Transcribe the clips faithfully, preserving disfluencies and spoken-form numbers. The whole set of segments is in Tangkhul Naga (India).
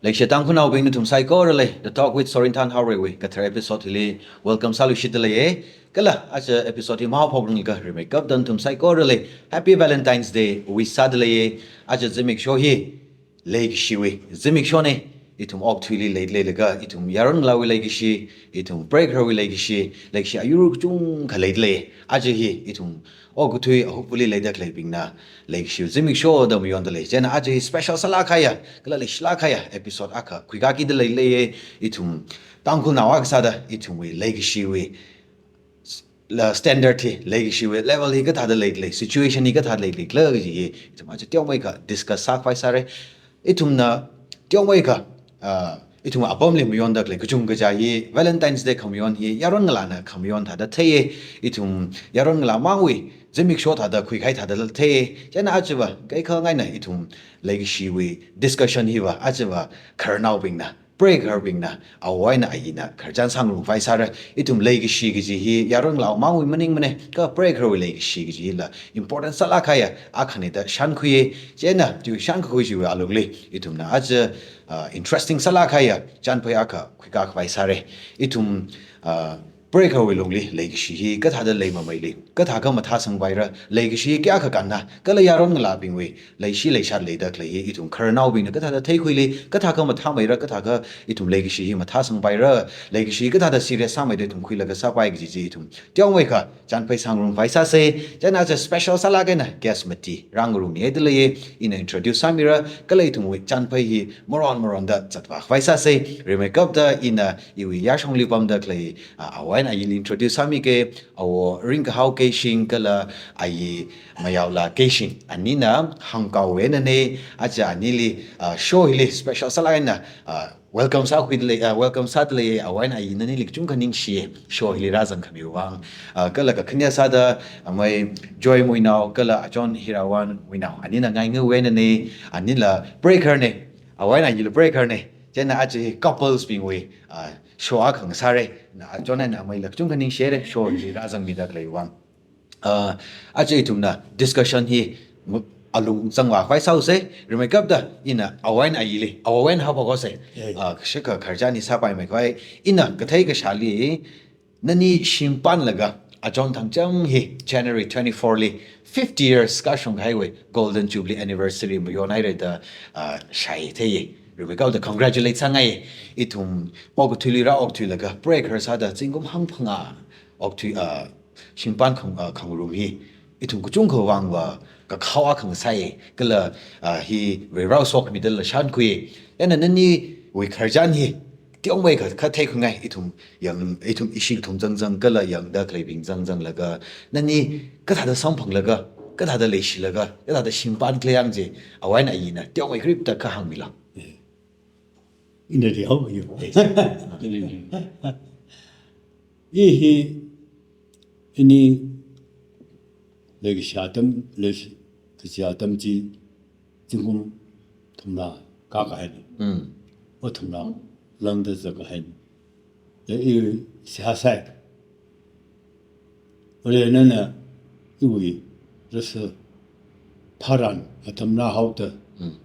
Leishiya Tangkhulnaobing nathum saikorali, The Talk with Sorinthan Haorei wui kathar episode hili welcome sāluishitda leiye. Kala aja episode hi mahaophokranglakha rimeikapta nathum saikorali Happy Valentine's Day wish sāda leiye. Aja zimiksho hi leikashiwui zimikshone. Ithum okathuili leida leilaga, ithum yaron ngalāwui leikashi, ithum preigaharwui leikashi, leikashi ayur kachungkha leida lei. Aja hi ithum okathui ahupvali leida khaleibingna leikashi zimiksho da mayonda lei. Chieina aja hi special sālāk kahaiya, kala leishilāk kahaiya episode akha khuikakida leileiye. Ithum Tangkhulnao akha sāda ithumwui leikashiwui la standard hi, leikashiwui level hi kathāda leida lei, situation hi kathāda leida leikhala kaji hi ithum aja teomeikha discuss sākhavai sāre. Ithumna teomeikha, ah, ithum apamli mayonda khalei kachungkha chi hi, Valentine's Day khamayon hi yaron ngalāna khamayon thāda theiye. Ithum yaron ngalāmangwui zimiksho thāda khuikahai thāda theiye. Chieina ajava kaikhang eina ithum leikashiwui discussion hiva ajava khararnaobingna, preigaharbingna, āwo eina ayina khararchan sāngarumkhavai sāra. Ithum leikashi kaji hi yaron ngalāmangwui maningmane, kha preigaharwui leikashi kaji hila important sālāk kahaiya akhane da shānkhuiye. Chieina chiwui shānkakhui chiwui alungli ithumna aja, ah, interesting sālāk kahaiya chānphai akha khuikakhavai sāre. Ithum, ah, preigaharwui lungli leikashi hi kathāda leimameili, kathākha mathāsangpaira, leikashi hi kayākha kanna, kala yaron ngalābingwui leishi leishat leida khalei hi ithum khararnaobingna kathāda theikhuili, kathākha mathāmeira, kathākha ithum leikashi hi mathāsangpaira, leikashi hi kathāda serious sāmeida ithum khuilaga sāpai kaji chi ithum teomeikha chānphai sāngarumkhavai sāse. Chieina aja special sālāk eina guest mati rāngarummihaida leiye. Ina introduce sāmira, kala ithumwui chānphai hi maron maronda zatvākhavai sāse. Rimeikapta ina iwui yāshongli pamda khalei, ah, āwo eina ayili introduce sāmike. Āwo Ringkahao Keishing kala ayi Mayaola Keishing, anina Hangkaowui einane. Aja anili, ah, show hili special sālāk eina, ah, welcome sākhuida lei, ah, welcome sāda lei, āwo eina ayi nanili kachungkha ningshiye, show hili rāzangkhamiwui vang. Ah, kala kakhane sāda amei Joy Muinao kala achon Hirawan Muinao, anina Ngaingawui einane, anila preigaharne, āwo eina ayila preigaharne. Chieina aja hi couples bingwui, ah, show akha ngasāre. Na achon eina ameila kachungkha ningshire, show hili rāzangmida khaleiwui vang. Ah, aja ithumna discussion hi mu-, alung zangvākhavai sāuse. Rimeikapta ina āwo eina ayili, āwo eina haophokhaose. Eh. Ah, kashakha khararchan hi sāpaimeikhavai. Ina kathei kashāli, nani shimpanlaga achon Thangcham hi January twenty-four li fifty years kashung kahaiwui Golden Jubilee Anniversary mayonhaire da, ah, shāi theiye. Rimeikapta congratulate sāngai. Ithum okathuili rāokthuilaga preigahar sāda zingkum hangphangā okthui, ah, shimpan khang-, ah, khangarum hi ithum kachungkhawui vangva kakhao akha ngasāi, kala, ah, hi Varewui sokhami dala shānkhui. Chieina naniwui khararchan hi teomeikha kha theikhuingai, ithum yang, ithum ishi kathum zangzang kala yangda khaleibing zangzanglaga, nani kathāda samphanglaga, kathāda leishilaga, kathāda shimpan khalei yang chi, āwo eina ayina teomeikha kharipta kha hāngmilu. Ina rihao yu. I hi, ini leikashi atam, leishi, kashi atam chi, zingkum thumna kakahaina. Mm. O thumna lāngda zakahaina. Ya i seihā sai. Ore nana iwui rasa tharan atam rāhaoda. Mm.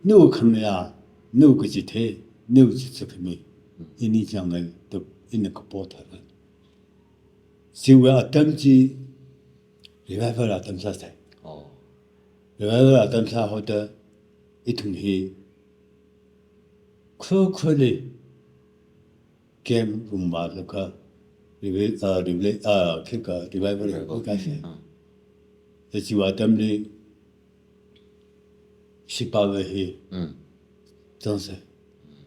Nu khamya, nu kachithei, nu chichakhami. Mm. Ini chāngai da ina kapo tharan. Chiwui atam chi revival atam sāsai. Oh. Revival atam sāhaoda ithum hi khukhuli camp room vālaga revi-, ah, revela-, ah, khikha revival, revival, kasai. Ah. Da chiwui atamli shipāva hi. Mm. Zangsai.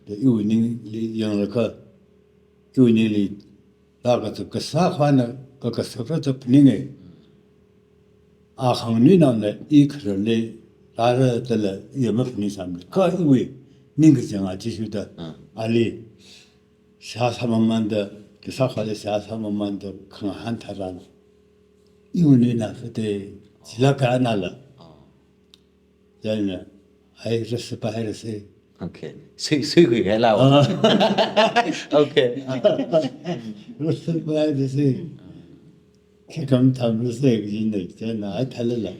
Da iwui ningli yanglaga, iwui ningli rākazat kasā khana, ka kasā kazat phaninge. Akhang ninaona i khararli rāra dala i maphaningsāmana. Kha iwui ningkachāng athishurda. Mm. Ali seihā sāmamanda, kasā khali seihā sāmamanda khangahān tharan. Iwui nina fate, chila ka nala. Oh. Chieina, ai rasa pa hai rasa. Okay. Sui, suikhuihailao. Ah. Okay. Rasa pa hai rasa. Khikha mathāmara sai kajina, chieina ai thalala.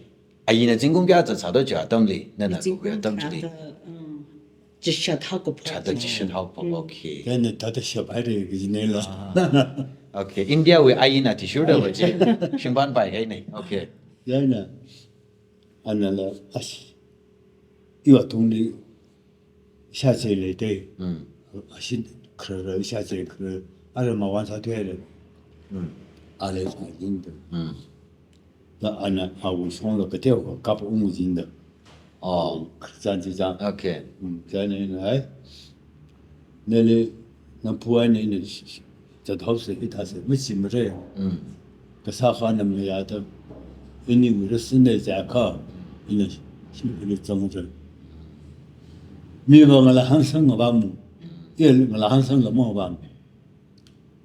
Ayina zingkum kayā zatsādo chi atamli, nana zingkum kayā atam chili. Kayāda, um, Chishat haokaphok. Chada chishat haokaphok, okay. Chieina thāda shaphaira kajinei la. Ah. Okay, India wui ain athishurda va chi, shimpan pai kahainei, okay. Chieina, anala, ash, iwui tungli, ishāchei leidei. Mm. Ashi kharara ishāchei kharara, ara mawan sāthuihaira. Mm. Ala sāchingda. Mm. Da ana awui shongla kateokha kap ungchinda. Oh. Khararchan chi chang. Okay. Mm, chieina ina hai. Nali, namphu eina ina sh-, sh-, zathaosa, hithāsa, machimara. Mm. Kasā kha namayāda, iniwui rasinei jiakha, ina shimkhurli zangra. Miva ngala hāngsang ngavāmu. Ila ngala hāngsangla mavāmu.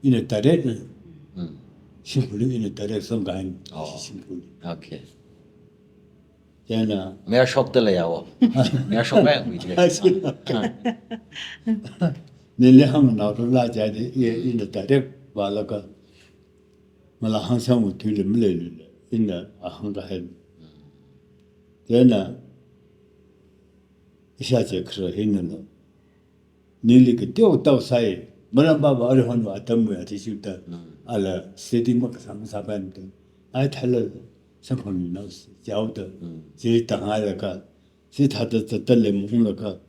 Ina direct na. Mm. Shimkhurli ina direct zangkahaina. Oh. Shimkhurli. Okay. Chieina. Mayāshokda leiya wo. Mayāshok mayākhui de. Ashi. Ah. Nili hāngnaorala jihaida, i, ina direct vālaga. Ngala hāngsangwui tuili maleilala, ina ahāngkahaina. Chieina, ishāchei kharara hinala. Nili kateotao sāi, maram pava arihonva atamwui athishurda, Mm. ala steady makasā masāpaimada, ai thala samphangluinao jihaoda, Mm. chi tāngailaga, chithāda zatda leimunglaga,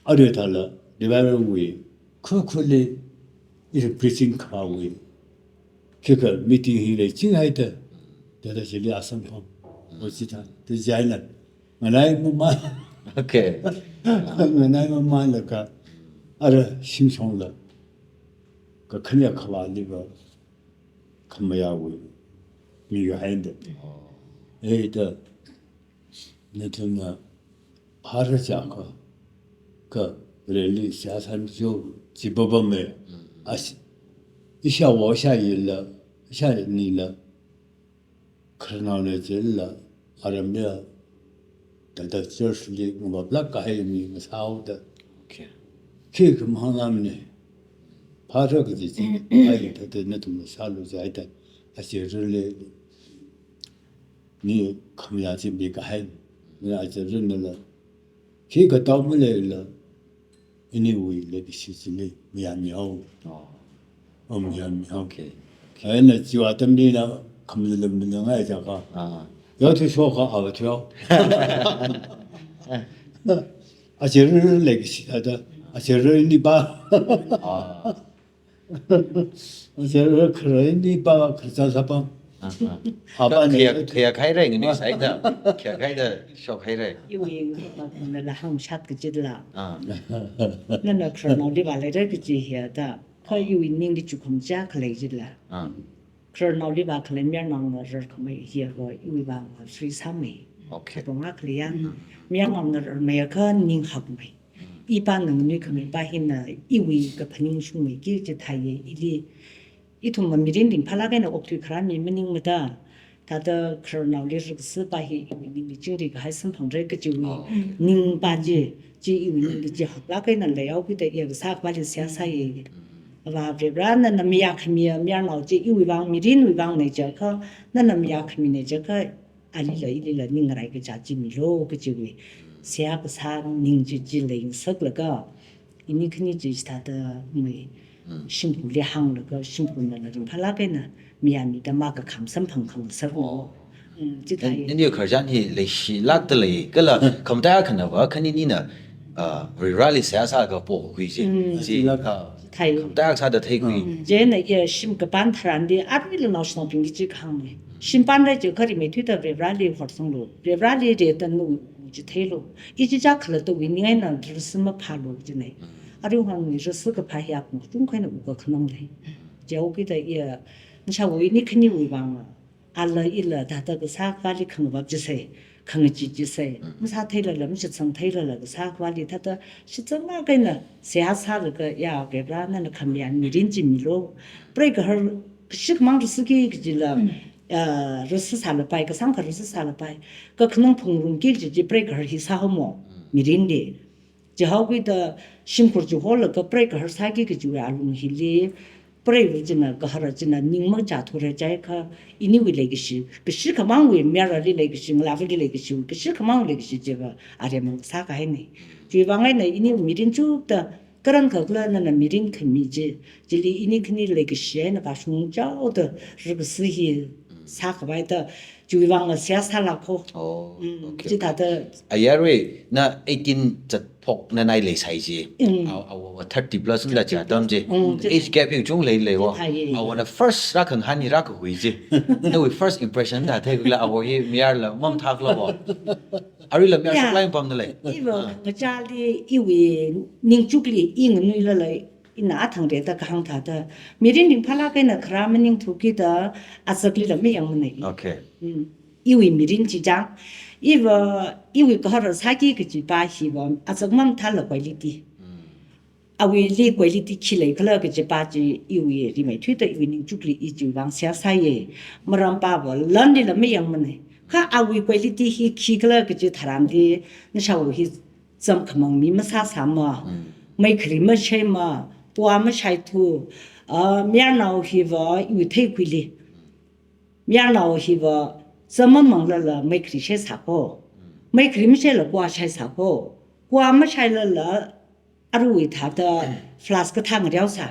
arui thala, revival wui, khukhuli, ira preaching khavāwui, khikha meeting hi leichinghaida, thāda chili asamphang, Mm. o chithā, da chieina, nganai mama. Okay. Nganai mamalaga, ara shimshongla, kakhaneya khavāliva, khamayāwui, mi yuhaida. Oh. Eida, nathumna phāra jiakha, kha rally seihā sāmilu, chi papamei. Mm. Ash-, ishāwo ishāyila, ishānila, khararnaona chila, aramli, thāda church li ngavaplāk kahai mi ngasāhaoda. Okay. Khikha mahāngmana. Phāra kaji chi, ai thāda nathumna sālu jihaida, acherali, ni khamayā chi mikahai, ni acherali nala. Khikha tao maleila, iniwui leikashi chili mayāmihao. Oh. Oh, mayāmihao. Okay. Okay. Chieina chiwui atamli na khamlila maningai jiakha. Ah. Yao thui shokha ava thuihao. Acherali leikashi thāda, acherali nipa. Ah. Aja kharā nipa kharā sāpam. Ah, ah. Apa ne? Khayā, khayā khaira ngani Ah. saida. Khayā khaida shok khaira. Iwui nala hāngshat kachila. Ah. Nana khararnaoli vāleira kaji hiya da. Kha iwui ningli chukhum cha khalei jila. Ah. Khararnaoli vākhalei mayarnaona rarkhamei hiya ko iwui vāngva free sāmei. Okay. Katonga khaleiya. Mm. Mayarnaona rarmeiakha ning hakmei. Ipāna nganuikhami pa hina iwui kaphaning shungmeiki kaji thāi, ili ithumva mirin ringphālāk eina okthui kharā mi maningmada, thāda khararnaoli rarkasā pa hi iwui ningli chingri kahai samphangra kajiwui Oh. ningpa chi, chi iwui ningli chi haklāk eina leihaokida iya kasā kapali seihā sāya. Ava Varena nana mayākhamiya mayarnao chi iwui vāng mirinwui vāngnei jiakha, nana mayākhaminei jiakha, alila ilila ning ngarai kacha chi milu kajiwui seihā kasā ning chi chi leingasaklaga, ini khani chi chithāda mei Mm. shimkhurli hānglaga, shimkhurna ringphālāk eina mayāmida makakham samphang khangasaklu. Oh. Mm, chithāi. Nani khararchan hi leishilākda lei, kala khamataiya khanava, khani nina, ah, Vareli seihā sālaga pokhui chi. Mm. Chi, ah, Thāi. khamataiya sāda theikhui. Mm. Chieina iya shim kapān tharanli, aruila naoshinaobingli chi kahāngna. Shim pānra jiakha rimeithuida Vareli horsanglu. Vareli rida nawui chi theilu. Ichichā khalattawui ning eina rarsi maphālu kajina. Mm. Arui hangni rarsi kaphā hi apong kachungkha eina u kakhanang lei. Chihaokida iya, nashāwui ini khaniwui vāng, ala ila thāda kasā kapali khangavap jisai, khangachee jisai. Mm. Masātheilala, mashitsangtheilala kasā kapali thāda shitsanglaga eina seihā sālaga, ya, Vare Vare nana khamayā mirin chi milu. Preigahar kashi khamang rarsi ki kajila, Mm. ah, rarsi sālapai, kasāngkha rarsi sālapai. Kakhanang phungrumki kaji chi preigahar hi sāhaomo, Mm. mirinli. Chihaokida shimkhur chi holaga preigahar sāki kajiwui alung hili, preiva china, gahara china, ning machāthura jiakha, iniwui leikashi, kashi khamangwui, mayarali leikashi, ngalāvali leikashi, kashi khamang leikashi chiva, aremang sākahaina. Chiwui vang eina ini mirin chukda, karan kakla nana mirin khami chi, chili ini khani leikashi eina kashung chaoda, rikasi hi sākhavai da, chiwui vang seihā sālāka. Oh, mm, okay, chithāda. Ayarwui, na eighteen zatphok nanai leisai chi. Mm. Awo, awo, thirty plus na chi atam chi. Mm. Age gap hi chungda leileiwo. Chithāye. Awona first rākhangahān hi rākahui chi. Nawui first impression da theikula awo hi mayarla mamathākla wo. Aruila mayar, yeah, shoklāk pamda lei. Iva, ah, ngachāli iwui ningchukli i nganuilala ina athang rida kahāng thāda. Mirin ringphālāk eina kharā maningthu kida azaklila mayangmanei. Okay. Mm. Iwui mirin chi chang. Iva, iwui kahara sāki kajipa hiva azak mamathāla quality. Mm. Awuili quality khi leikhala kajipa chi iwui rimeithuida iwui ningchukli i chiwui vang seihā sāye. Marampava lanlila mayangmanei. Kha awui quality hi khikhala kaji tharanli nashāwo hi zam khamang mi masāsāma. Mm. Meikhari mashaima, kwa mashaithu, ah, mayarnao hiva iwui theikhuili. Mayarnao hiva zam mamanglala meikhari shaisāko. Mm. Meikhari mashaila kwa shaisāko. Kwa mashailala aruwui thāda flask kathā ngareosā.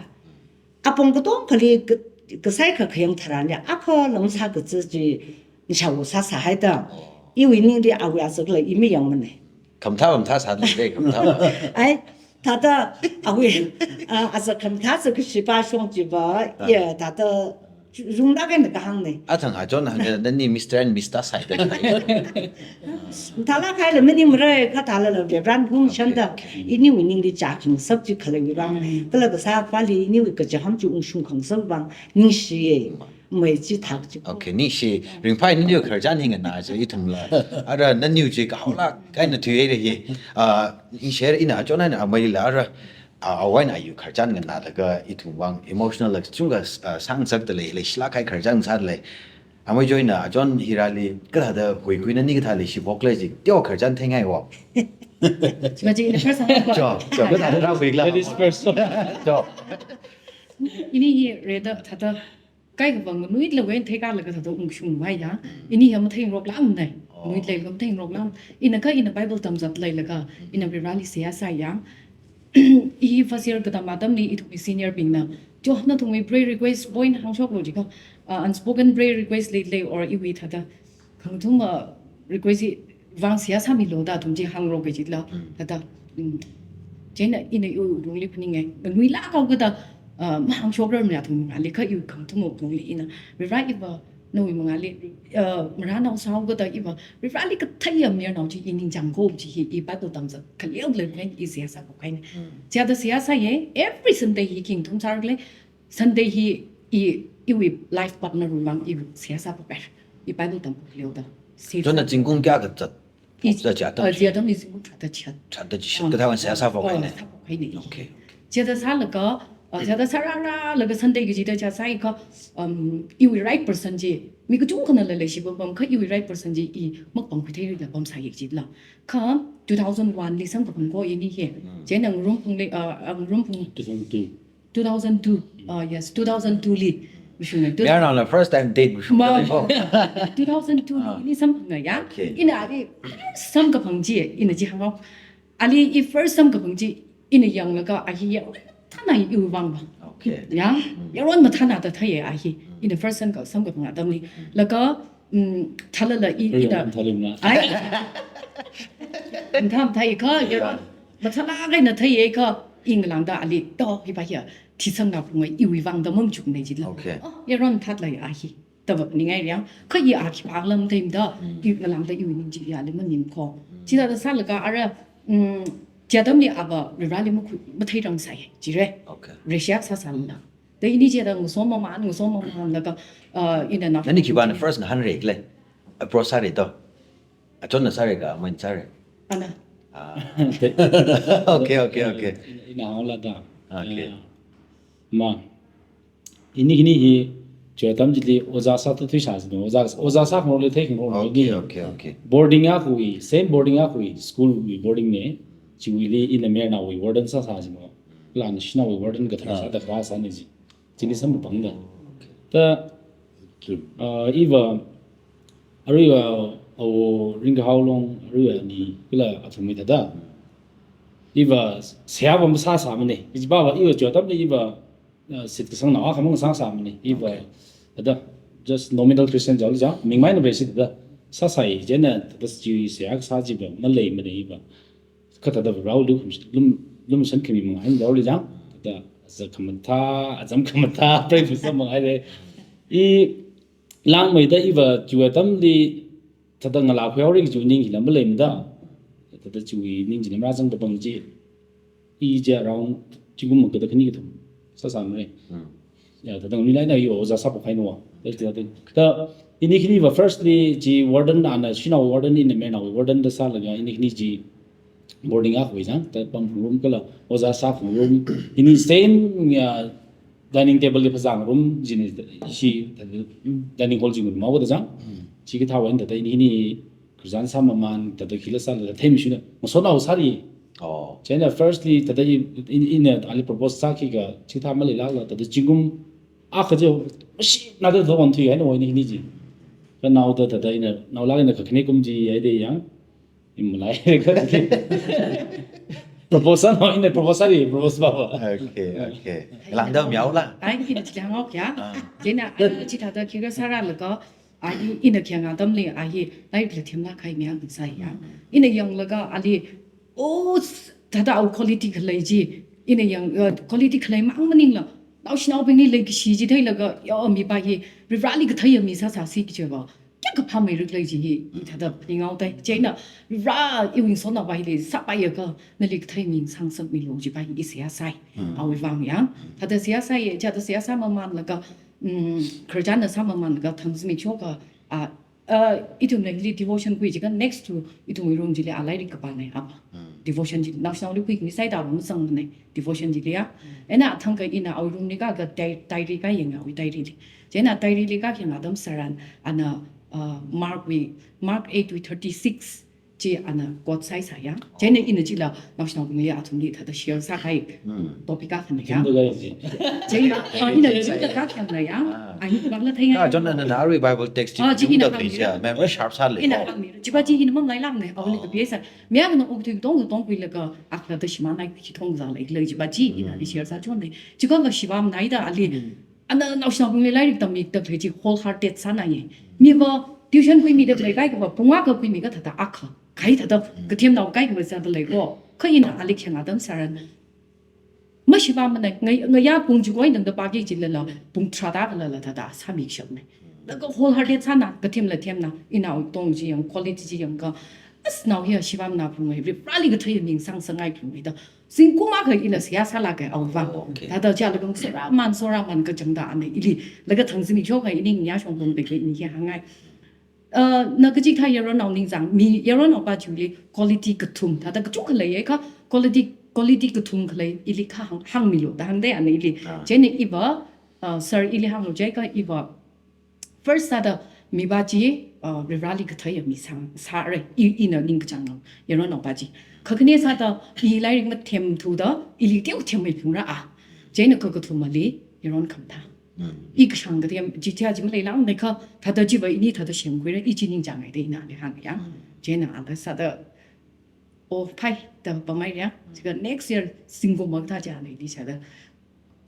Apong katongali ka-, kasai kakhayang tharanli, akhala masākaza chi nashāwo sāsāhaida. Oh. Iwui ningli awui azakla i mayangmanei. Khamathā, khamathā sālei, khamathā. Ai, thāda, awui, ah, azak khamathā sākashipa shong chiva, ah, ya, thāda, runglāk eina kahāngnei. Athang achon hāng, nani Mister and Mister sāhaida. Thālāk haila maningmarei, kha thālala Reverend hung shanda, okay, okay, iniwui ningli chākhangasak chi khaleiwui vang, mm, kala kasāpali iniwui kachiham chi ungshungkhangasak vang, ningshiye, mei chithā chi. Okay, ningshi, ringphāi naniwui khararchan hi nganā chi ithumla. Ara naniwui chi kahaolāk eina thuihaira hi. Ah, ningshi ina achon eina ameila ara, ah, awo eina ayu khararchan nganālaga ithum vang emotional la chungkha, ah, sāngasakda lei, leishilāk kahai khararchan sāda lei. Amei Joyna achon hirali kathāda huikhui nani kathā leishiphokla chi, teo khararchan theingai wo. Maji ina first hāng ko. Jo, jo, kathāda rāhuikhala. That is first. Jo. Ini hi rida thāda kaikha vang nganuilawui eina theikalaga thāda ungshungmeiya. Ini hi matheingaroklāknei. Oh. Nganuilala matheingaroklāk. Ina kha ina Bible tamzat leilaga, ina Vareli seihā sāya. I first year katam atamli ithumwui senior bingna, "Jo, nathumwui prayer request point hāngshoklu," jikha, ah, unspoken prayer request leilei or iwui thāda khangathuma request hi vang seihā sāmilu da athum chi hāngrok kajila, mm, thāda, mm. Chieina ina iwui lungli phaninge, nganuilāk haokada, ah, mahāngshokrarmana athum mangāli, kha iwui khangathumwui lungli ina, Vare iva, nawui mangāli, ah, marānao sāhaokada iva, Vareli katheiya mayarnao chi i ningchāngko chi hi i Bible tamzat khaleo lei ren i seihā sāphok kahaina. Mm. Chithāda seihā sāye, every Sunday hi khangathum sāra lei, Sunday hi i, iwui life partner wui vang i seihā sāphok kahai. I Bible tamphok leoda. Seihā sā. Chona zingkum kayākha zat? I, phokzat chi atam, ah, chi atamli zingkum tharāda chishat. Tharāda chishat. Ah. Kathāwui vang seihā sāphok kahaina. Ah, sāphok kahaina. Okay, okay. Chithāda sālaga, ah, chithāda sārālaga Sunday kachida chithāda sāikha, um, iwui right person chi, mi kachungkhana leishiphok pam kha iwui right person chi i makapangkhui theirila pamsāya kajila. Kha two thousand one li samkaphang ko ini hi. Hmm. Chieina ngarum phungli, ah, ah, ngarum phung. Two thousand two. Two thousand two. Ah, yes, two thousand two li. Mashunga. Mayarnaola first time date mashung. Ma. Two thousand two li, ah, ini samphanga ya. Okay. Ina ali samkaphang chi, ina chi hāngo. Ali i first samkaphang chi, ina yanglaga a hi yaron mathāna iwui vang va. Okay. Ya, mm, yaron mathāna da theiya a hi. Mm. Ina first samka, samkaphang atamli. Mm. Laga, mm, thālala i, ina. Mathālala. Ai. Mathā, mathāi kha, yaron mathālāk eina theiya kha, i ngalāngda ali, to, hiva hiya, thisangna phungwui iwui vang da mamachuknei jila. Okay. Oh, yaron mathālei a hi. Tava ningai riang, kha i a khipā lam theimada, mm, i ngalāngda iwui ning chi i ali maningko. Mm. Chithāda sālaga ara, mm, chi atamli ava Vareli makhui, matheirangsai, jire. Okay. Reishiyak sāsālala. Da ini chithāda ngasom mamān, ngasom mamānlaga, ah, ina na. Nani khipāna first ngahānra khala? Approach sāra to. Achonna sāra kha, ameina sāra? Ana. Ah. Okay, okay, okay. Ina, ina hāngla da. Okay. Ah. Ma. Ini khani hi, chi atam chili ojā sāthuisā jino, ojā, ojā sākhangarokla theikhangarok. Okay, ini. Okay, okay. Boarding akhui, same boarding akhui, school wui boarding nei, chiwuili ina mayarnaowui warden sāsā jino, kala nashinaowui warden kathar, ah, sāda kharā sāna ji. Chili samkaphang da. Okay. Ta, ah, iva, aruiva, awo Ringkahaolong, aruiva ani, kala athumwui thāda. Iva seihā va masāsāmana. Ichiva va iva chiwui atamli iva, uh, shitkasang nao akha mang sāsāmana. Iva Okay. thāda just nominal Christian jao ja, mingmai na besi thāda sāsai, chieina thāda chi seihā kasā chiva maleimana iva. Kha thāda rao lum, lum, lumashan khami mang hain jao ja, thāda aza khamathā, azam khamathā, pray for some mang haile. I langmeida iva chiwui atamli thāda ngalā khuihaora kaji ning hila maleimada. Thāda chiwui ning chili marāzangda pang chi. I chi around zingkum maga da khani kathum sāsāmara. Hmm. Ya, thāda ngami laina i ojā sāphok haina wa. That's the thing. Thāda ini khani va firstly chi warden ana, shanao warden ina mayarnao warden da sālaga ini khani chi boarding akhawui chang, thāda pamphung room kala ojā sāphung room. Ini same, ya, dining table li phazang room china, chi, thāda dining hall chi ngun mawa da chang. Hmm. Chikathā va ina thāda ini khani khararchan sāmamān, thāda khila sāla theimashuna, masotnao sāri. Oh. Chieina firstly thāda i, i, ina ali propose sākhi ka, chithā maleilākla, thāda zingkum akha chi, mashina thāda thāda wan thui haina wa ini khani chi. Kha naoda thāda ina, naolāk ina kakhane kum chi haida yang, i malai ka chi. Propose sānao ina propose sāri, propose va va. Okay, okay. Langda miao la. Ai, ina chili hānghaoki ya. Ah. Chieina, ai, chithāda khikha sāralaga, ai, ina khayang atamli, ai, lairikla themlāk kahai mi akha sāya. Mm. Ina yanglaga, ali, oh, s-, thāda awui quality khalei chi. Ina yang, uh, quality khalei mang maningla, naoshinaobingli leikashi chi theilaga, ya, mipā hi, Varivarāli katheiya mi sāsāsi kajiva. Kayākha phāmeirikla kaji hi, i thāda phaninghaoda. Chieina, Varivarā iwui ngasotnaopā hili sāpaiakha, nali kathei mi ngasāngasakmilu kajiva hi i seihā sāi. Mm. Awui vang ya. Thāda seihā sāi, chithāda seihā sāmamānlaga, mm, khararchanna sāmamānlaga, thang zimiksho akha, a, a, ithumna hili devotion khui jiakha next to ithumwui room chili a lairik kapāna ava. Mm. Devotion chi naoshinaoli khuikhami sāda va mazangmana devotion chili ya. Mm. Eina athang akha ina awui room li kākha dia-, diary kāyanga awui diary li. Chieina diary li kākhayang atam tharan ana, uh, Mark wui, Mark eight wui thirty-six chi ana quote sāi sāya. Chieina ina chila naoshinaobingli athumli thāda share sākahai Hmm. topic akhana ya. Jumda gai ji. Chieina, uh, ina jumda kākhayangna ya. Ah. Ai, bangla theingai. Ka John na na revival text Ah, chi ina jumda hāngmi. Please ya. Memory sharp sāle. Ina Oh. hāngmi. Chiva chi ina mangailākna. Awui Oh. kapi sa. Mi akhana okathui katong katong khuilaga akhana thāda shimānhai khui thong zālei, lei chiva chi ina Hmm. share sāchonne. Chikha va shivamnaida ali. Hmm. Ana naoshinaobingli lairik tammi da khalei chi wholehearted sānaiya. Miva tuition khuimida khalei kaikha va pung akha khuimi kathāda akha. Khai thāda Mm. kathemnao kaikha va sāda lei ko. Kha ina ali khayang atam tharan. Mashivamana, nga-, ngayā pung chikha eina tangda pāki jilala, pung tharāda khalala thāda sāmishapna. Laga wholehearted sāna, kathemla themna, ina awui tong chi yang, quality chi yangakha. As nao hi shivamna pung ngai, Varivarāli kathei mi ngasāngasakngai pung ngai da. Zingkum akha ila seihā sālaga awui vang. Oh, okay. Thāda chilaga ngasora man, sora man kachangda ana ili. Laga thang zimiksho akha ini ngayā shongpung peke ini hi hāngngai. Uh, na kachikathā yaronnao ningchāng, mi yaronnaopā chiwuili quality kathum, thāda kachungkha leiya kha, quality, quality kathum khalei ili kha hāng, hāngmilu, da hāngda ana ili. Ah. Chieina iva, uh, sir ili hānglu jiakha iva, first sāda mipā chi, uh, Varivarāli katheiya mi sāng, sāra, i, ina ningkachāng nao, yaronnaopā chi. Kakhane sāda i lairik mathem thuda, ili teothem mei phungra a. Chieina kakathumali, yaron khamathā. Mm. I kashāng kathem, chi thia chi maleilākna kha, thāda chiva ini thāda semkhuira, i chi ningchāngngaida ina ali hāng ya. Mm. Chieina ala sāda, oh, phai, da pamai ya. Chikha next year, zingkum akha thā chāna ili sāda.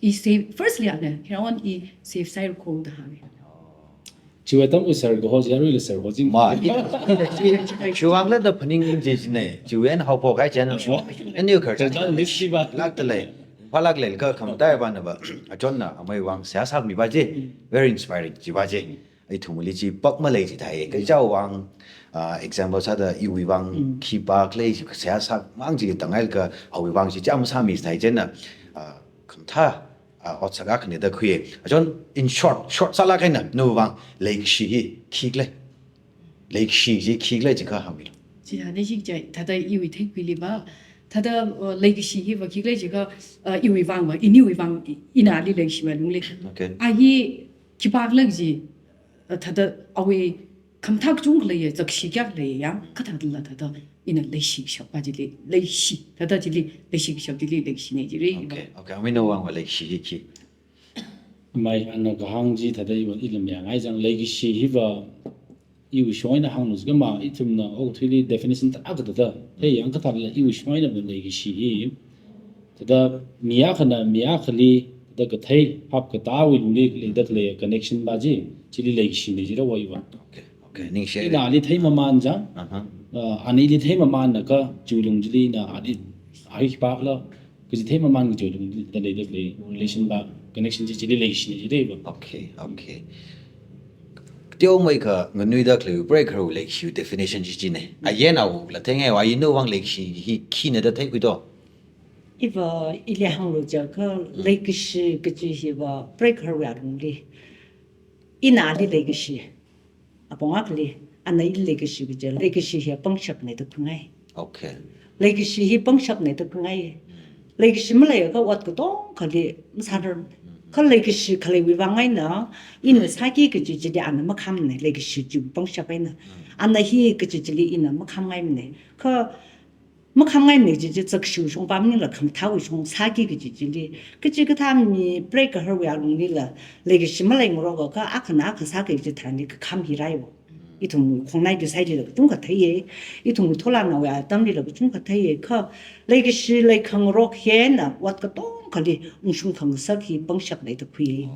I save, firstly ana, hirawan i save sāhaira ko da hānga. Chiwui atam u sir kaho, yaruila sir ho jing. Ma, i, i, i, chiwui vangla da phaning jine, chiwui eina haophok kahai chieina. Eina khararchan Khararchan list va. Lākda lei. Phālāk lei kha khamataiya va na va. A John na, amei vang seihā sāmi va chi. Very inspiring, chi va chi. Ithumli chi pak malei chi thai. Kaja vang, ah, example sāda iwui vang Mm. khipākhala chi seihā sāmang chi tangai kha awui vang chi cham sāmi thai chieina, ah, khamathā, ah, otsak akhane da khuiya. A John, in short, short sālāk eina, nawui vang, leikashi hi khikhala. Leikashi chi khikhala chi kha hāngmilu. Chi hāngda chi chai, thāda iwui theikhuili va, thāda, uh, leikashi hi va khikhala chi kha, uh, iwui vang va, iniwui vang, i-, ina ali leikashi va lungli. Okay. A hi khipākhala chi, uh, thāda awui khamathā kachungkha leiya, zakshi kayākha leiya, kathāda la thāda ina leishikashap va chili, leishi, thāda chili, leishikashap chili, leishina chili. Okay, okay. Amei nawui vang va leishi hi khi. Mai ana kahāng chi thāda iva ilam yangai chang, leikashi hi va, iwui shong eina hānglu jiakha ma, ithumna okathuili definition tarākha thāda theiyang kathāla iwui shong eina leikashi hi, thāda mi akhana mi akhali, thāda kathei phap katāwui lungli leida khalei connection pa chi, chili leikashina jira wa iva. Okay, okay, ningshi. Ina ali theimaman chang, Aha. uh, ana ili theimamanna kha, chiwui lung chili ina ali, ai khipākhala, kaji theimaman kaji lungli da leida khalei relation pa, connection chi chili leikashina jira wa. Okay, okay. Teomeikha nganuida khalei preigahar leikashi definition chi china. Ayan awukla theingai wa, ayan nawui vang leikashi hi khina da theikhui do? Iva ili hānglu jiakha, leikashi kaji hiva preigaharwui alungli, ina ali leikashi, apong akhali, ana ili leikashi kaji, leikashi hi pangshapna da khuingai. Okay. Leikashi hi pangshapna da khuingai. Leikashi maleiakha ot katongali masārar. Kha leikashi khaleiwui vang eina, ina sāki kaji chili ana makhamna, leikashi chi pangshap eina. Ana hi kaji chili ina makhamngaimana. Kha makhamngaimana kaji chi zakshiwui shong pa maningla khamathāwui shong sāki kaji chili, kachikathā mi preigaharwui alunglila leikashi maleingarokakha akhana akha sāki kaji thānli kakham hi rāi wa. Ithum khongnaili sailila kachungkha theiya, ithum tholānaowui atamlila kachungkha theiya, kha leikashi leikhangarok hina ot katongali ungshung khangasak hi pangshapna da khui.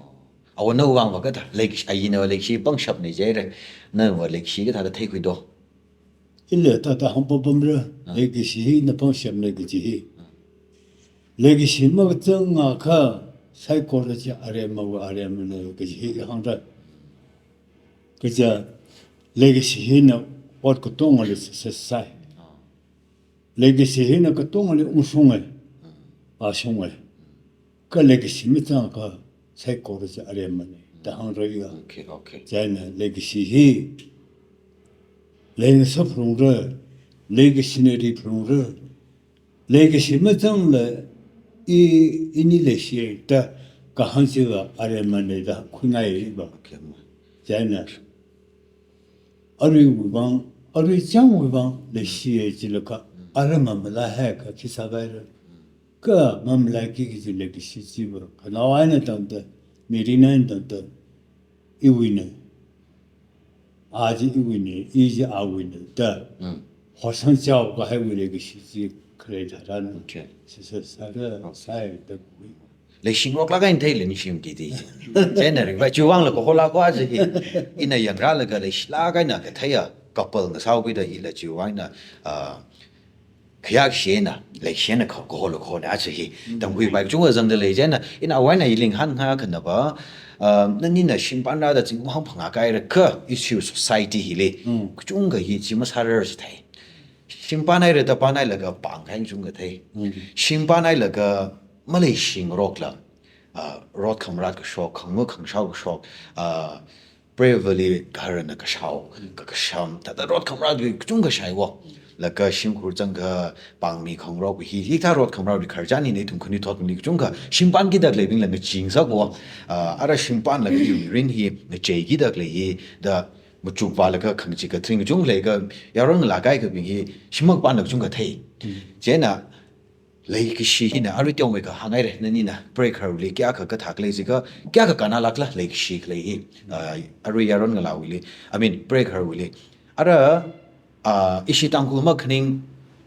Awo nawui vang va kathā, leikashi, ayina leikashi pangshapna jira, nawui leikashi kathāda theikhui do? Ila thāda hāngpapamra, Ah. leikashi hina pangshapna kaji hi. Leikashi makazangakha saikora chi aremawui aremana kaji hi hāngra. Kaja leikashi hina ot katongali success sāi. Leikashi hina katongali ungshungai, vāshungai. Kha leikashi mazangakha saikora chi aremana da hāngra ya. Okay, okay. Chieina leikashi hi leingasā phalungra, leikashina ri phalungra, leikashi mazangla i, ini leishi da kahāng chiva aremana da khuingai va. Okay, ma. Chieina aruiwui vang, arui changwui vang leishiya jilakha, ara mamalaihaikha khi sāpaira. Kha mamalaiki kaji leikashi chiva, khanaowa eina tangda, mirin eina tangda, iwuina, a chi iwuina, i chi awuina da, Mm. horsang chaokahaiwui leikashi chi khalei tharan, Okay. sāsā sāda, Oh. sāi da khui. Leishingaroklāk eina theila ningshimki di. Chieina ringphai, chiwui vangla kahola kho aja hi. Ina yangrālaga leishilāk eina katheiya couple ngasāhaokida hila chiwui vang eina, ah, khayākashi eina, leikashi eina kha-, kahola khona aja hi. Tamkhuipai kachungkha zangda lei chieina, ina awui eina ili ngahānngaiakhana va, ah, nanina shimpān rāda zingkum hangphangā kahaira kha, ishi society hili, Mm. kachungkha hi chi masārar chi thei. Shimpān haira da pānhailaga pāngkahai kachungkha thei. Mm. Shimpān hailaga maleishingarokla, ah, rot khamarāt kashok, khangu khangashao kashok, ah, preiva̱li gaharana kashao, kakasham, thāda rot khamarātwui kachungkha shaiwo. Laga shimkhur zangakha pāngmi khangarok hi, hikathā rot khamarātwui khararchan hina ithum khanuithotli kachungkha shimpānkida khaleibingla ngachee ngasakwo. Ah, ara shimpānlaga iwui mirin hi ngacheikida khalei hi da machukvālaga khangachee kathring kachungkha lei kha, yaron ngalā kaikhabing hi shim makapānla kachungkha thei. Mm. Chieina leikashi hina arui teomeikha hānghaira, nanina preigaharli kayākha kathā khalei jiakha, kayākha kannālākla leikashi khalei hi, ah, arui yaron ngalāwuili, I mean, preigaharwuili. Ara, ah, ishi Tangkhul makhaning,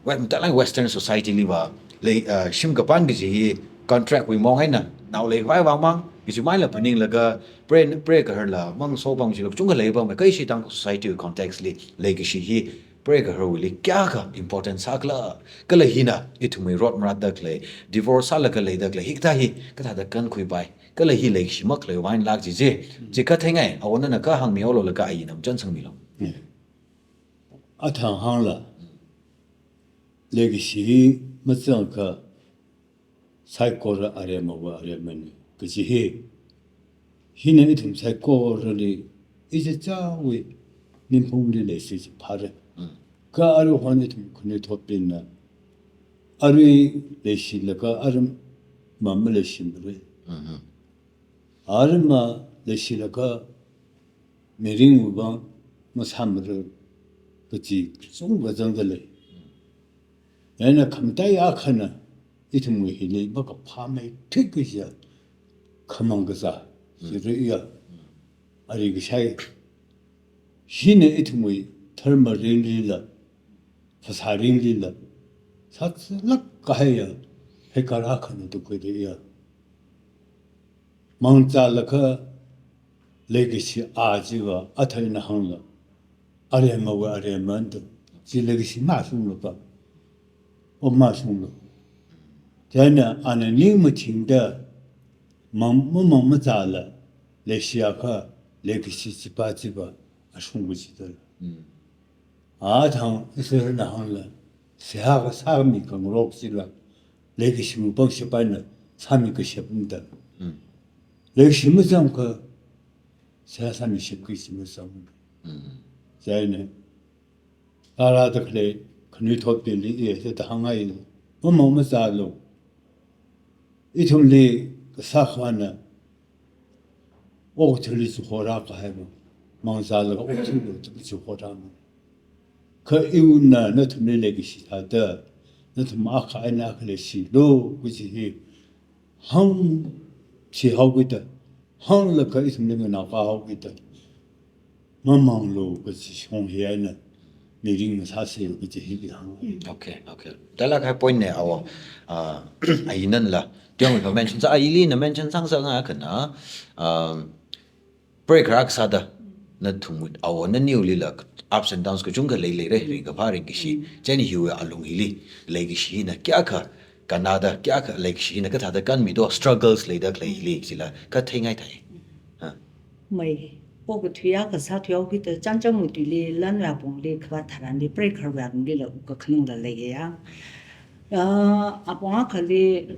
we-, matailak Western society li va, lei, ah, shim kapān kaji hi contract wui maong eina, nao leikhavai vang mang, kaji maila phaninglaga, prei, preigaharla, mang so bang jila, kachungkha leipamma, kha ishi Tangkhul society wui context li, leikashi hi, preigaharwuili kayākha important sākhala, kala hina ithumwui rot marātda khalei, divorce sālaga leida khalei, hikathā hi kathāda kankhuipai, kala hi leikashi makhaleiwui vang lāk chi chi, chi katheingai, awona nana kahāng mihaolu laga ayina machānsangmilu. Mm. Athang hāngla, leikashi hi mazangakha saikora aremawui aremana kaji hi. Hina ithum saikorali, ichichāwui ningphungli leishi chi phāra. Mm. Kha aruihon ithum khanuithotbingna, arui leishilaga arui mamaleishimara. Mhm. Arui maleishilaga mirinwui vang masāmara kaji kachungkha zangda lei. Chieina khamataiya akhana, ithumwui hili makaphāmeithui kajiya, khamang kazā, Mm. chira iya, Mm. ari kashai, Hina ithumwui dharma ringlila, phasā ringlila, sāthatlāk kahaiya, pheikar akhana tukhuida iya. Mangzālakha leikashi a chiva athāna hāngla, aremawui aremanda, chi leikashi mashunglu pa, o mashunglu. Chieina ana ning mathingda, mang, mamang mazāla, leishiakha, leikashi chipa chiva, ashungva chidala. Mm. Athang Israelna hāngla, seihā kasā mi khangarok chila, leikashiwui pangshap eina sāmi kashapna da. Mm. Leikashi mazangakha, seihā sāmishapki kaji mazang. Mm. Chieina, rārada khalei, khanuithotbingli ithumda hāngngai, mamang mazālu. Ithumli kasā khavāna, okathuili chihorā kahaiva, mangzālaga okathuili chihorāmana. Kha iwuina nathumli leikashi thāda, nathum akha eina akha leishilu kaji hi hāngchihaokida, hānglaga ithumli nganākāhaokida, mamanglu kaji shong hi eina, mirin ngasāsei kaji hi hāng. Okay, okay. Dala khai point ne awo, ah, ainanla, tiang mention sā, aili na mention sāngasakngai akhana, um, break rak sāda, nathum awo naniwuilila ups and downs kachungkha leileira, ringkaphā ringkashi, chieina hiwui alung hili, leikashi hina kayākha kannada, kayākha leikashi hina kathāda kanmido, struggles leida khalei hili, chila, katheingai thai. Ha. Mai, okathui akha sāthuihaokida chānchāngwui tuili, lanwui apongli, khavāt tharanli, preigaharwui alunglila, wukkhanangla leiya. Ah, apong akhali,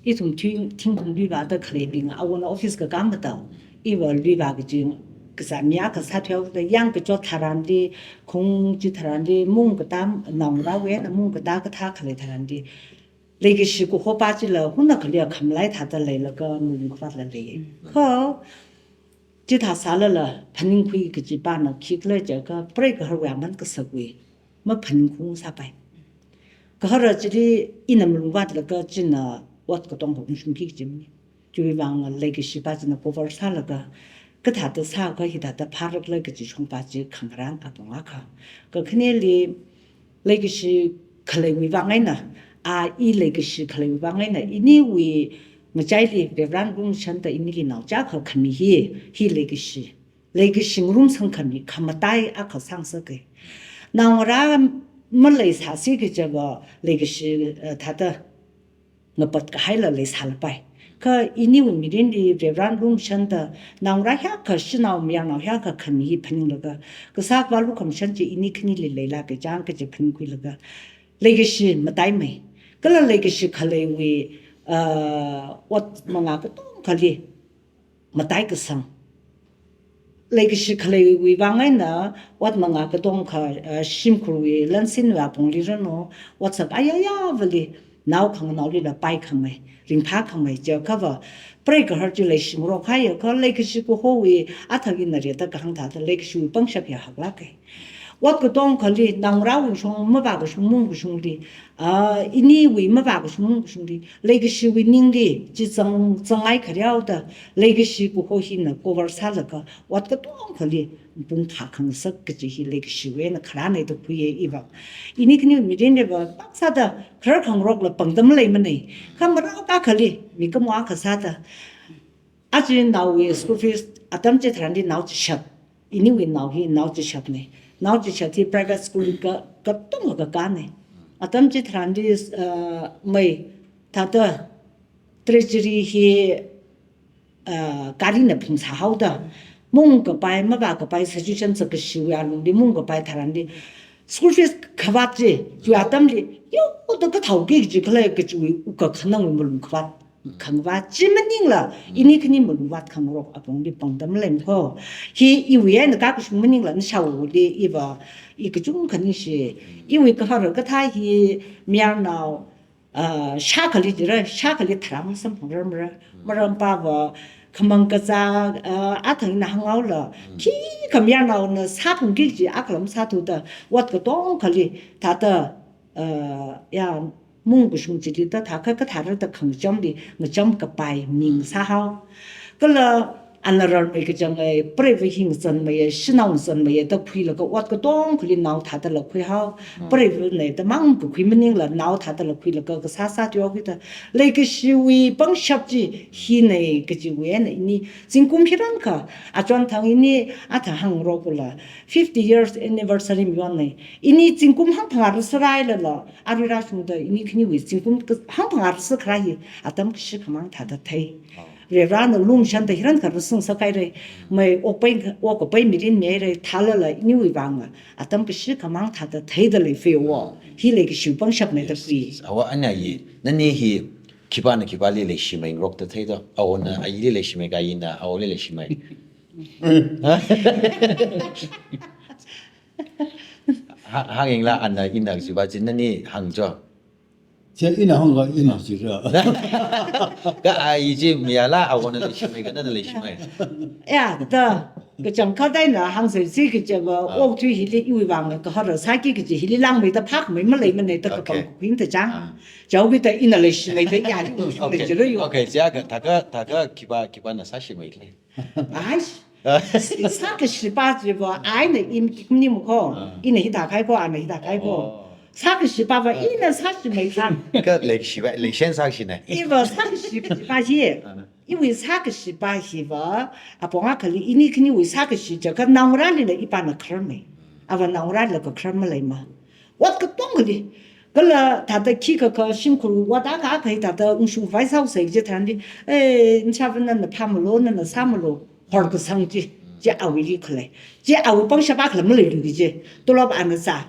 ithum thui, thingthung luivāda khaleibing, awona office kakā matau, iva luivā kaji, kazā mi akha sāthuihaoda, yāng kachot tharanli, khong chi tharanli, mung katā, naongarāwui eina mung katā kathā khalei tharanli, leikashi kahopa chila, huna khali akhamlai thāda leilaga, malung khavātla lei. Kha, chithā sālala, phaningkhui kajipana khikhala jiakha, preigaharwui aman kasakwui maphaningkhui sāpai. Gahara chili ina malung vātlaga china ot katonga ungshungki kajimana. Chiwui vang leikashipa china cover sālaga, kathāda sākha hithāda phārakhala kaji shongpa chi khangarān apong akha. Kakhaneli leikashi khaleiwui vang eina, a i leikashi khaleiwui vang eina, iniwui ngachaili Reverend Lungshanda inili naochākha khami hi, hi leikashi. Leikashi ngarumsang khami, khamatai akha sāngasaka. Naongarā maleisāsi kajiva leikashi, eh, thāda ngapat kahaila leisālapai. Kha iniwui mirinli Reverend Lungshanda naongarā hiyākha shanao mayarnao hiyākha khami hi phaninglaga, kasā kavā lukhamashan chi ini khanili leilāka chang kaji phaningkhuilaga, leikashi mataimei. Kala leikashi khaleiwui, ah, ot mangā katongkhali matai kasang. Leikashi khaleiwui vang eina, ot mangā katongkha, eh, shimkhurwui lansinwui apongli ranu, ot sākayāyāvali, nao khanganaolila paikhamei, ringphākhamei jiakhava, preigahar chi leishingarok haiakha, leikashi kahowui, athang ina rida kahāng thāda, leikashiwui pangshap hi haklāka. Ot katongkhali, naongarāwui shong, mavākashung mungkashungli, ah, iniwui mavākashung mungkashungli, leikashiwui ningli, chi zang, zangngai khareoda, leikashi kaho hina cover sālaga, ot katongkhali, pung phākhangasak kaji hi leikashiwui eina kharāna da khuiya iva. Ini khani mirinliva, pāng sāda, kharar khangarokla pangda maleimana. Kha marākha akhali, mikumo akha sāda, aja naowui school fees atam chitharanli nao chishat. Iniwui nao hi nao chishatna. Nao chishat hi private school ka, katonga kakāna. Atam chitharanli, uh, mai thāda treasury hi, uh, gārina phungsāhaoda. Mungkapai, mavākapai situation sākashiwui alungli mungkapai tharanli. School fees khavāt chi, chiwui atamli, yoda kathāoki kaji khalei kajiwui wukkhanangwui malung khavāt. Khangavā chi maningla, ini khani malung vātkhangarok apongli pangda maleimana ko. Hi iwui eina kakashung maningla, nashawuili iva, i kachungkha ningshi. Iwui kahara kathā hi mayarnao, ah, shākhali jira, shākhali tharan samphangrar mara, marampava, khamang kazā, ah, athang ina hānghaola, khikha mayarnaona sāphungki kaji akhalam sāthuda, ot katongkhali, thāda, ah, ya, mungkashung chili da thākha kathāra da khangachamli, ngachamkapai ning sāhao. Kala Ana rarmei kachang ai, preiva hi ngazanmeiya, shanao ngazanmeiya da khuilaga ot katongali nao thādala khuihao. Preiva nei da mang kakhui maningla nao thādala khuilaga kasā sā teo kida. Leikashiwui pangshap chi hi nei kajiwui eina ini zingkum hiyākha, achon thang ini athang hāngrokla fifty years anniversary mi yon nei. Ini zingkum hangphangā rāsārailala, arui rāshungda ini khaniwui zingkum ka-, hangphangā rāsākharā hi atam kashi khamang thāda thei. Varena lungshanda hiyākha rāsāngasakhaira. Mai okpai, okpai mirin mihaira, thālala iniwui vang atam kashi khamang thāda theida lei feo. Hi leikashi pangshap nei da khui. Awa, ana yi, nani hi khipāna khipāli leishimei ngarokda theida. Awona ayili leishimei, ka ayina awoli leishimei. Ha, hāngyangla ana ina jiva chi nani hāngcho. Che ina hāngga ina jira. Ka ayi chi mayāla, awona leishimei ka nana leishimei. Ya, da, kachangkhat eina hāngsei chi kajiva, Ah. okthui hili iwui vang kahara sāki kaji hili langmeida phākhamei maleimanei da Okay. kapang khuida chang. Ah. Chaokida ina leishimeida ya li Okay. leijira yo. Okay, chiakha, thākha, thākha khipā, khipāna sāshimei lei. Ai, sākashipā jiva, aina i matik maning ko. Ah. Ina hithākahai ko, ana hithākahai ko. Oh. Sākashipāva, Ah. ina sāshimei sā. Ka leikashiva, leishen sākashina. Iva sākashipā hi. Ah. Iwui sākashipā hiva, apong akhali ini khaniwui sākashi jiakha naongarālila ipāna khararmei. Ava naongarālila kakharar maleima. Ot katongali. Kala thāda khikha kha shimkhur ot akha akha hi thāda ungshung khavai sāhaosei kaji tharanli, eh, nchāva nana phāmalo, nana sāmalo, horkasang chi, chi awuili khalei. Chi awui pangshap akhala maleiluiki chi. Tolop ana zā.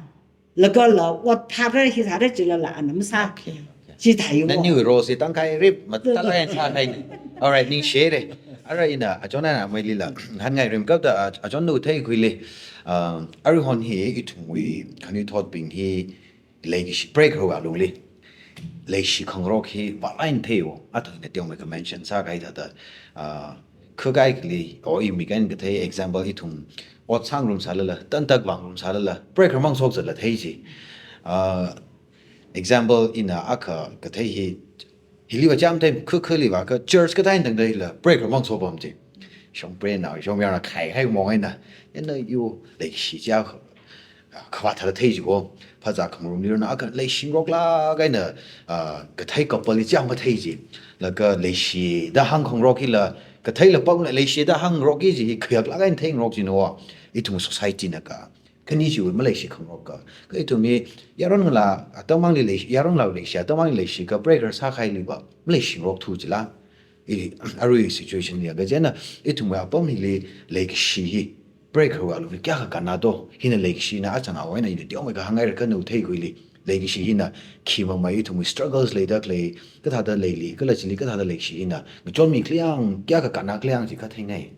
Lagala ot phāra hi thāra jilala ana masā. Okay, okay. Chi thāi wo. Naniwui role si tangkhai rip, matalai sākhaina. Alright, ningshire. Ara ina achon ana meilila. Hāngngai rimkapta a-, achon nu theikhuili. Um, aruihon hi ithumwui khanuithotbing hi leikashi, preigaharwui alungli leishi khangarok hi vālāk eina theiwo, athang ina teomeikha mention sākahai thāda, ah, khakhaili, o i mi kan kathei example ithum ot sāngarum sālala, tantak vāngarum sālala, preigaharmang shokzatla thei chi. Ah, example ina akha kathei hi, hiliva chāmthei khakhaliva ka church kathāda tangda hila, preigaharmang shokpam chi. Shongprenna, shongmayarna khaikahai mong eina, ina yo leikashi chiakha, khavā thāda thei chi ko, phazā khangarumli rona akha leishingaroklāk eina, ah, kathei couple li chāmkathei chi. Laga leishida hāngkhangarok hila, katheila pamla leishida hāngngarok hi chi hi khayaklāk eina theingarok chi no, ithum society na ka. Khani chiwui maleishi khangarok ka. Ka ithum hi yaron ngalā atamangli leishi, yaron ngalāwui leishi atamangli leishi ka preigahar sākahailiva, maleishingarok thu chila. I, arui situation li ya, kajina, ithumwui apam hili leikashi hi, preigaharwui alungli kayākha kannā to, hina leikashina achang awui eina ina teomeikha hāngngaira kanu theikhuili, leikashi hina khi mamai ithumwui struggles leida khalei, kathāda leili, kala chili kathāda leishi hina, ngachonmi khaleiya, kayākha kannā khaleiya chi katheingai.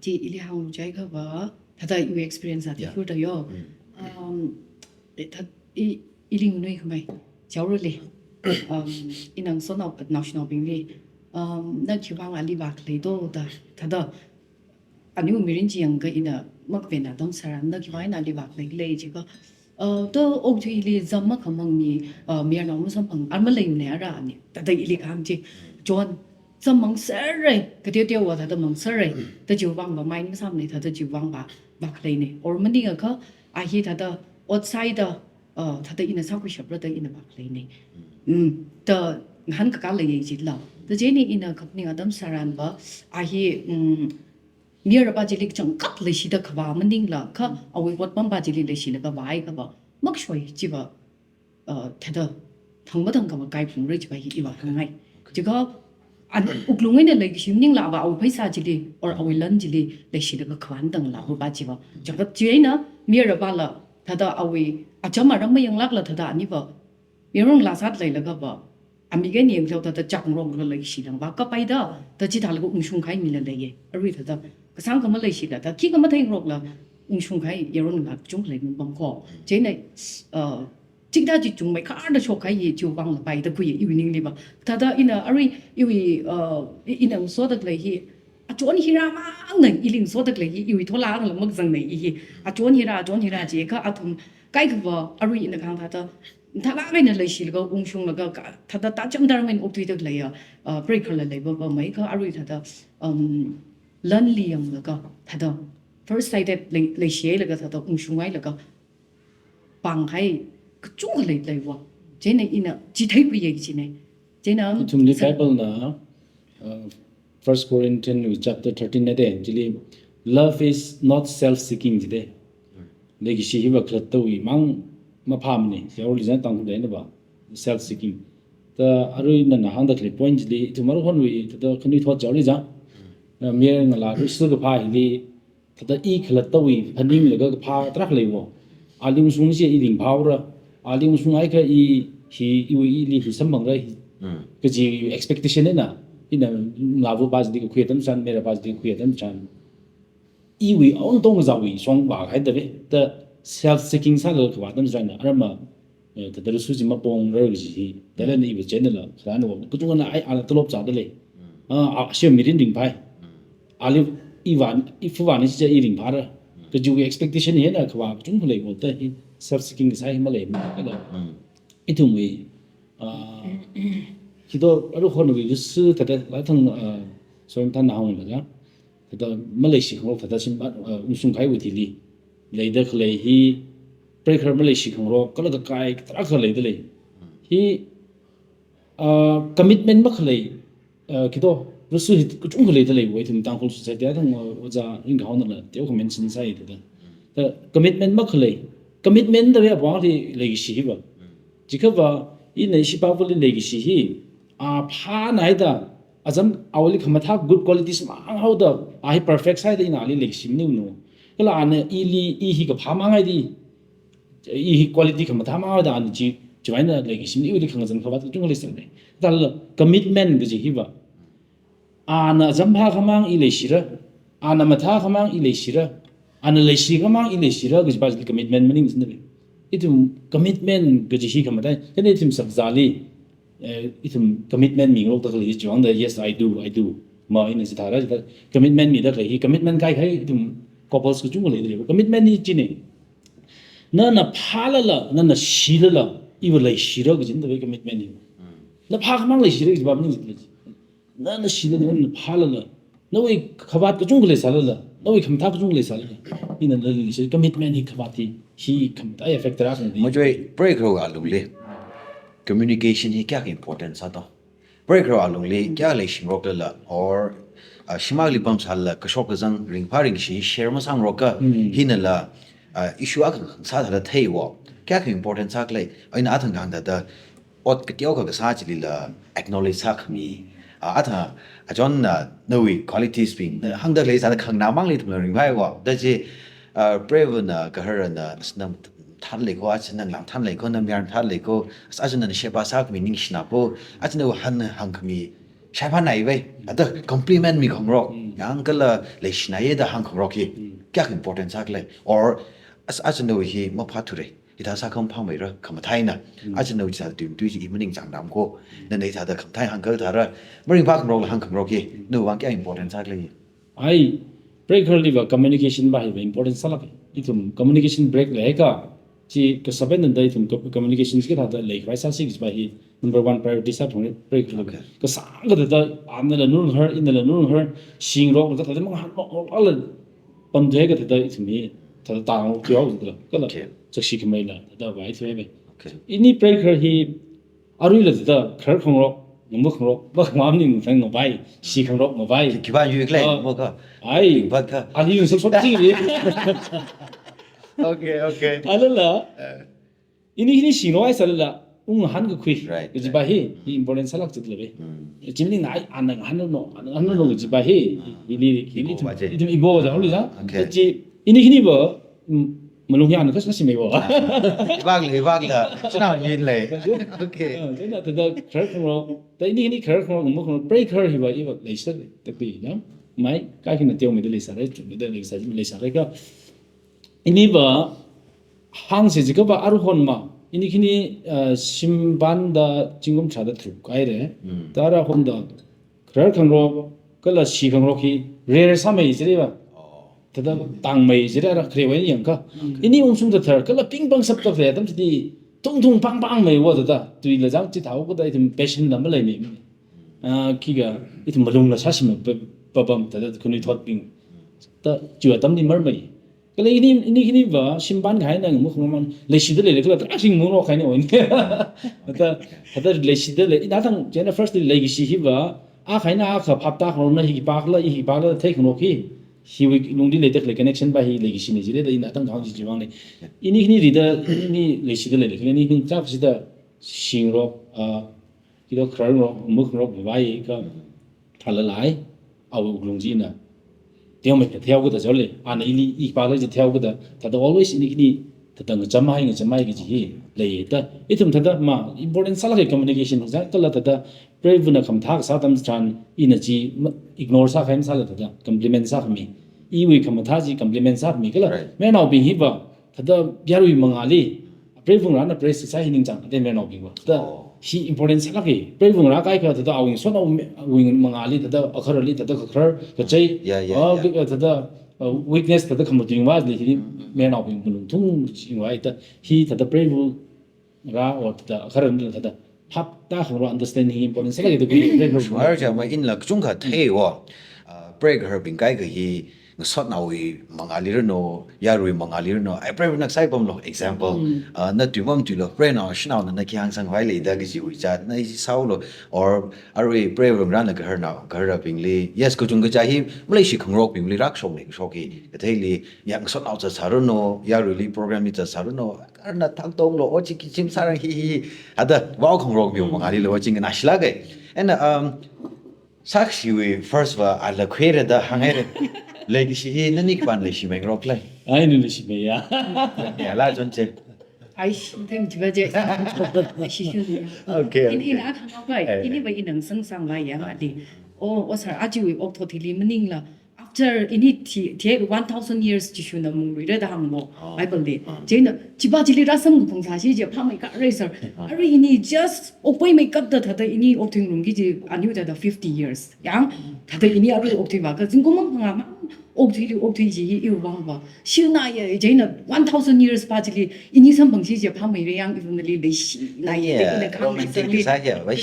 Chi ili hānglu jiakhava, thāda iwui experience a Yeah. thihur da yo. Mm. Um, eh, thā, i, ili nganui khamei, chaorali. Um, ina ngasotnao, naoshinaobingli. Um, na khiwuivang ali vākhalei to da, thāda. Aniwui mirin chi yangakha ina makvena dong sāra, na khiwuivang ina ali vākhalei lei jiakha. Uh, to okthuili zam makhamangni, uh, mayarnao masamphang, ar maleimana ara ani. Thāda ili kahāng chi. John, zam mangserra, kateoteowa thāda mangserra. Thāda chiwuivang va mind masāmana, thāda chiwuivang va, vākhaleina. Or maningakha, a hi thāda outside da, uh, thāda ina sākhuishapra da ina vākhaleina. Mm, da ngahānkakā leiya jila. Da chieina ina kaphaning atam tharan va, a hi, mm, mayarpa chili kachangkhat leishida khavā maningla, kha awui otpampa chili leishilaga vāhaiakha va, makashoi chiva, uh, thāda thangmathang kava kaikhungra chiva hi iva hāngngai. Chiakha, an wuklung eina leikashi maningla va awui pheisā chili, or awui lan chili leishilaga khavā tangla va chiva. Chiakha chieina mayarpala, thāda awui acham aram mayanglākla thāda aniva, yaron ngalā sāda leilaga va, amik eina yangthaoda thāda chāngarokla leikashi lang va kapaida, thāda chithālaga ungshungkahai mila leiya. Arui thāda, kasāngkha maleishila, thāda khikha matheingarokla ungshungkahai yaron ngalā kachungkha lei mapam ko. Chieina, uh, chithāda chi chungmeikharda shokkahai chiwuivangla paida khuiya iwui ningli va. Thāda ina arui iwui, uh, i-, ina ngasoda khalei hi, achon hira mangna ili ngasoda khalei hi, iwui tholangla makazangna i hi. Achon hira, achon hira jiakha athum kaikhava arui ina kahāng thāda, Thalak eina leishilaga ungshunglaga ka, thāda tacham darmeng oktui tak leiya, uh, preikharla leiba ba mai ka arui thāda, um, lanli yanglaga, thāda first sighted lei, leishilaga, thāda ungshunghailaga, pānghai kachungkha lei leiwa. Chieina ina chithei kuiya kajina. Chieina ithumli sa- Bible na, uh, First Corinthians chapter thirteen na de, chili, "Love is not self-seeking," jide. Leikashi hiva khalattawui mang maphāmana, yaorli zan Tangkhul eina ba, self-seeking. Ta arui nana hāngda khalei point chili, ithum aruihonwui, thāda khanuithot yaorli zan. Na mir ngala rusu kaphā hili, thāda i khalattawui phaninglaga kaphā tarākha leiwo. Ali ungshungsi i ringphāra. Ali ungshunghaiakha i hi, iwui ili hi samphangra hi. Mm. Kaji expectation eina, ina ngava pā chili kakhui atam chitharan, mira pā chili kakhui atam chitharan, iwui own tongzāwui shong vāhaida ve. Ta self-seeking sālaga kavā atam chitharan, arama eh, thāda rusu chi mapongra kaji hi. Thāda Mm. na iva chieina la, kharāna wa, kachungkhana ai, ala tolop zāda lei. Mm. Ah, a, shi mirin ringphai. Mm. Ali, i vān, i fu vān chi cha i ringphāra. Mm. Kajiwui expectation hina kavā kachungkha leiwo ta hi, self-seeking kasā hi malei ma, kala. Mm. Ithumwui, ah, hito aruihonwui rusu thāda, lathang, ah, soim than na hānglaga. Thāda maleishi khangarok thāda shim, ah, ungshungkahaiwui thili. Leida khalei hi, preikhar maleishi khangarok, kala kakai, tarākha leida lei. Hi, ah, commitment makhalei, ah, kito, rusu hi kachungkha leida leiwa, ithum Tangkhul society athang, ah, ojā Ringkahaonala, teo kamention sāi thāda. Ta commitment makhalei, commitment da ya bang li leikashi hiva. Chiakha va, ina ishi pāvali leikashi hi, a phānaida, azam awali khamathā good qualities mang haoda, a hi perfect sāhaida ina ali leikashi maning nu. Kala ana ili, i hi kaphā mang haida, i hi quality khamathā mang haoda ana chi, chiwui eina leikashi maning, iwuili khangazan khavāt kachungkha leisāne. Thālala commitment kaji hiva. Ana azam phākhamang i leishira, ana mathākhamang i leishira, ana leishikhamang i leishira, kaji pā chili commitment maning jina ve. Ithum commitment kaji hi khamathā, kani ithum sakzāli, eh, ithum commitment mingarokda khalei chiwui vangda, "Yes, I do, I do." Ma ina chithāra, chithā, commitment mida khalei hi, commitment kaikhai ithum couples kachungkha leida lei. Commitment hi chine. Nana phālala, nana shilala, iva leishira kajina da ve commitment hi. Mm. Na phākhamang leishira kaji pā maning jina. Nana shilala, nana phālala, nawui khavāt kachungkha leisālala, nawui khamathā kachungkha leisālala, ina nali leishira, commitment hi khavāt hi, hi khamathā effect tarākha di. Majoi, preikhar alungli communication hi kayākha important sā to? Preikhar alungli kayākha leishingaroklala, or, ah, shimākli pamsālala, kashok kazang, ringphā ringkashi share masāngarokka, Mm. hinala, ah, issue akha sā thāda theiwo, kayākha important sākhala, ina athang hāngda thāda, ot kateokha kasā chilila acknowledge sākhami. Ah, athang, ah, John na, nawui qualities bing, na hāngda khalei sāda khanganā mangli ithumla ringphāiwo. Da chi, ah, Preivana, Gaharana, as nang thanlei ko, as nang lang thanlei ko, nang mayar thanlei ko, as, as nana sheba sākhami ningshina ko, as nawui han hāngkhami, shaiphānai ve. Ada compliment mikhangarok, Mm. yang kala leishinaiye da hāngkhangarok hi, Mm. kayākha important sākhala. Or, as, as nawui hi maphāthure. Hithā sākhamaphāmeira, khamathā eina. Mm. Aja nawui chithā tui tui chi i maningchāngdam ko. Mm. Nana hithāda khamathā hāngkha thāra, maringphākhangarokla hāngkhangarok hi. Mm. Nawui vang kayākha important sākhala hi. Ai, preikhar liva communication va hiva important sālāka. Ithum communication break leihaiakha, chi kasā pen nanda ithum co-, communication chi kathāda leikhavai sāsi kaji va hi number one priority sāphalungra preikhar liva. Okay. Kasāngkha thāda, anala nunghar, inala nunghar, shingarok, kathāda mangahānmok, mok, ala pamthuihaiakha thāda ithum hi, thāda tāngarok thuihao thāda, kala Okay. chakshi khameila, thāda vaithuihai ve. Okay. Ini preikhar hi, aruila thāda, kharar khangarok, ngamba khangarok, ba khamam ni ngavai, shi khangarok ngavai. Khi-, khipā yuikhala, Ah. mo ka. Ai. Khipā ka. Ali yun sop sop ting li. Okay, okay. Alala. Eh. Ini, ini shingarok haisālala, ungahānkakhui. Right, Kaji right. va hi, hi important sālāk chitla ve. Mm. Chimni ngai, ana ngahānlo, ana ngahānlo kaji va hi, Ah. hi, hi, hi, Ibo ithum, va je. ithum ibo va ja, holi ja. Okay. Chi, ini hini va, mm, malung hi ana kas kasi mei va. Ah. Ivak le, ivak la. China yin le. Okay. Ah, china thāda kharar khangarok, ta ini hini kharar khangarok, ngamba khangarok, preikhar hi va, iva leisāra, takpi, ya. Mai, kaikhana teomeida leisāra, chungmeida leisā, leisāra ka. Ini va, hāngsi jiakha va aruihon ma. Ini khani, uh, shimpanda zingkum tharāda tharuk haira. Mm. Thāda aruihonda kharar khangarok, kala shi khangarok hi, rare sāmei jira va. Oh. Thāda tāngmei jira ra, kharewui eina yangakha. Mm. Ini ungshungda thar, kala pingpang shapda thar, atam chili tungtung pangpangmei wa thāda, tuila zang chithāhaokada ithum passion la maleimei. Ah, khikha ithum malungla sāshim pa, papam thāda khanuithotbing. Thāda chiwui atamli marmei. Kala ini, ini khiniva shimpān kahaina ngamuk ngamān leishida leilei kala tarākha shingngarok kahaina oi. Thāda, thāda leishida lei, ina thang chieina firstly leikashi hiva, a kahaina akha phaptākhangarokna hi khipākhala, i khipākhala theikhangarok hi. Hiwui lungli leida khalei connection pa hi leikashina jilei da ina thang kahāng chi chiwuivang lei. Ini khini rida, ini leishida leilei kala ini khini chap sida shingngarok, ah, kito khararngarok, mukngarok, vai ka thālalai, awui wuklung china. Teomeikha theihao kida jole, ana ili i khipākhala chi theihao kida, thāda always ini khini, thāda ngacham hai, ngacham hai kaji hi, lei da. Ithum thāda ma, important sālāka communication, zang kala thāda, preivana khamathā kasā atam chitharan, ina chi, ma, ignore sākahai masāla thāda, compliment sākhami. Iwui khamathā chi compliment sākhami kala, Right. mayarnaobing hiva, thāda yarui mangāli, preivungrana praise kasā hi ningchāng, thāda mayarnaobingva. Thāda Oh. hi important sālāka. Preivungra kaikha thāda awui ngasotnao me-, awui mangāli, thāda akharali, thāda kakharar, kachei. Yeah, yeah, Oh, yeah. Thāda, uh, weakness thāda khamatui ngavāli hi Mm, mm. mayarnaobing malung thung chingvai thāda hi thāda preivungra or thāda akharar thāda phaptākhangarok understanding important sālāka thāda kui preivungra. Shuwa chāma inla kachungkha theiwo. Ah, preigaharbing kaikha hi ngasotnaowui mangāli rano, yarui mangāli rano, ai preivana kasā pamlo, example. Mm. Ah, na tui mamatuilo, preinao shanaona na khi hāngsangvai leida kajiwui chān, na i sāhaolo, or arui preivungrana gaharnao, gaharabingli, yes, kachungkha chi hi, maleishi khangarokbingli rākashok leikashok hi, katheili, ya ngasotnao zatsā rano, yaruili program li zatsā rano, karna thak tonglo, o chi khi shim sārang hi hi hi, ada, wow khangarokbing Mm. mangālilo, o chi nganāshilāka. And, um, Sakshiwui first va ala khuira da hānghaira. Leikashi hi nani khipāna leishimei ngarok lei. Ai, nu leishimei ya. Ya, la chonche. Ai, themchiva je. Ai, shishu ya. Okay, Ini, okay. Ina akha ngai, Eh. Iniva ina ngasangsangvai ya ngadi. Oh, oh, sir, achiwui okathuili maningla. After ini thi, thi one thousand years Jishuna mungluira da hāngmo. Oh. Bible li. Oh. Chieina, chiva chili rāsamkaphung sāshi je, phāmeikharei sir. Oh. Arui ini just okpaimeikap da thāda ini okthuingarumki ji, aniu thāda fifty years. Yang, thāda ini arui okthuiva ka, zingkum mang phangā mang, okthuili okthui ji, iwui vangva. Shilna ya, chieina one thousand years pa chili, ini samphangshi je, phāmeirei yang, iwui nali leishi, na ya, Iya, ina khang romantic leishi. Sāya, vai.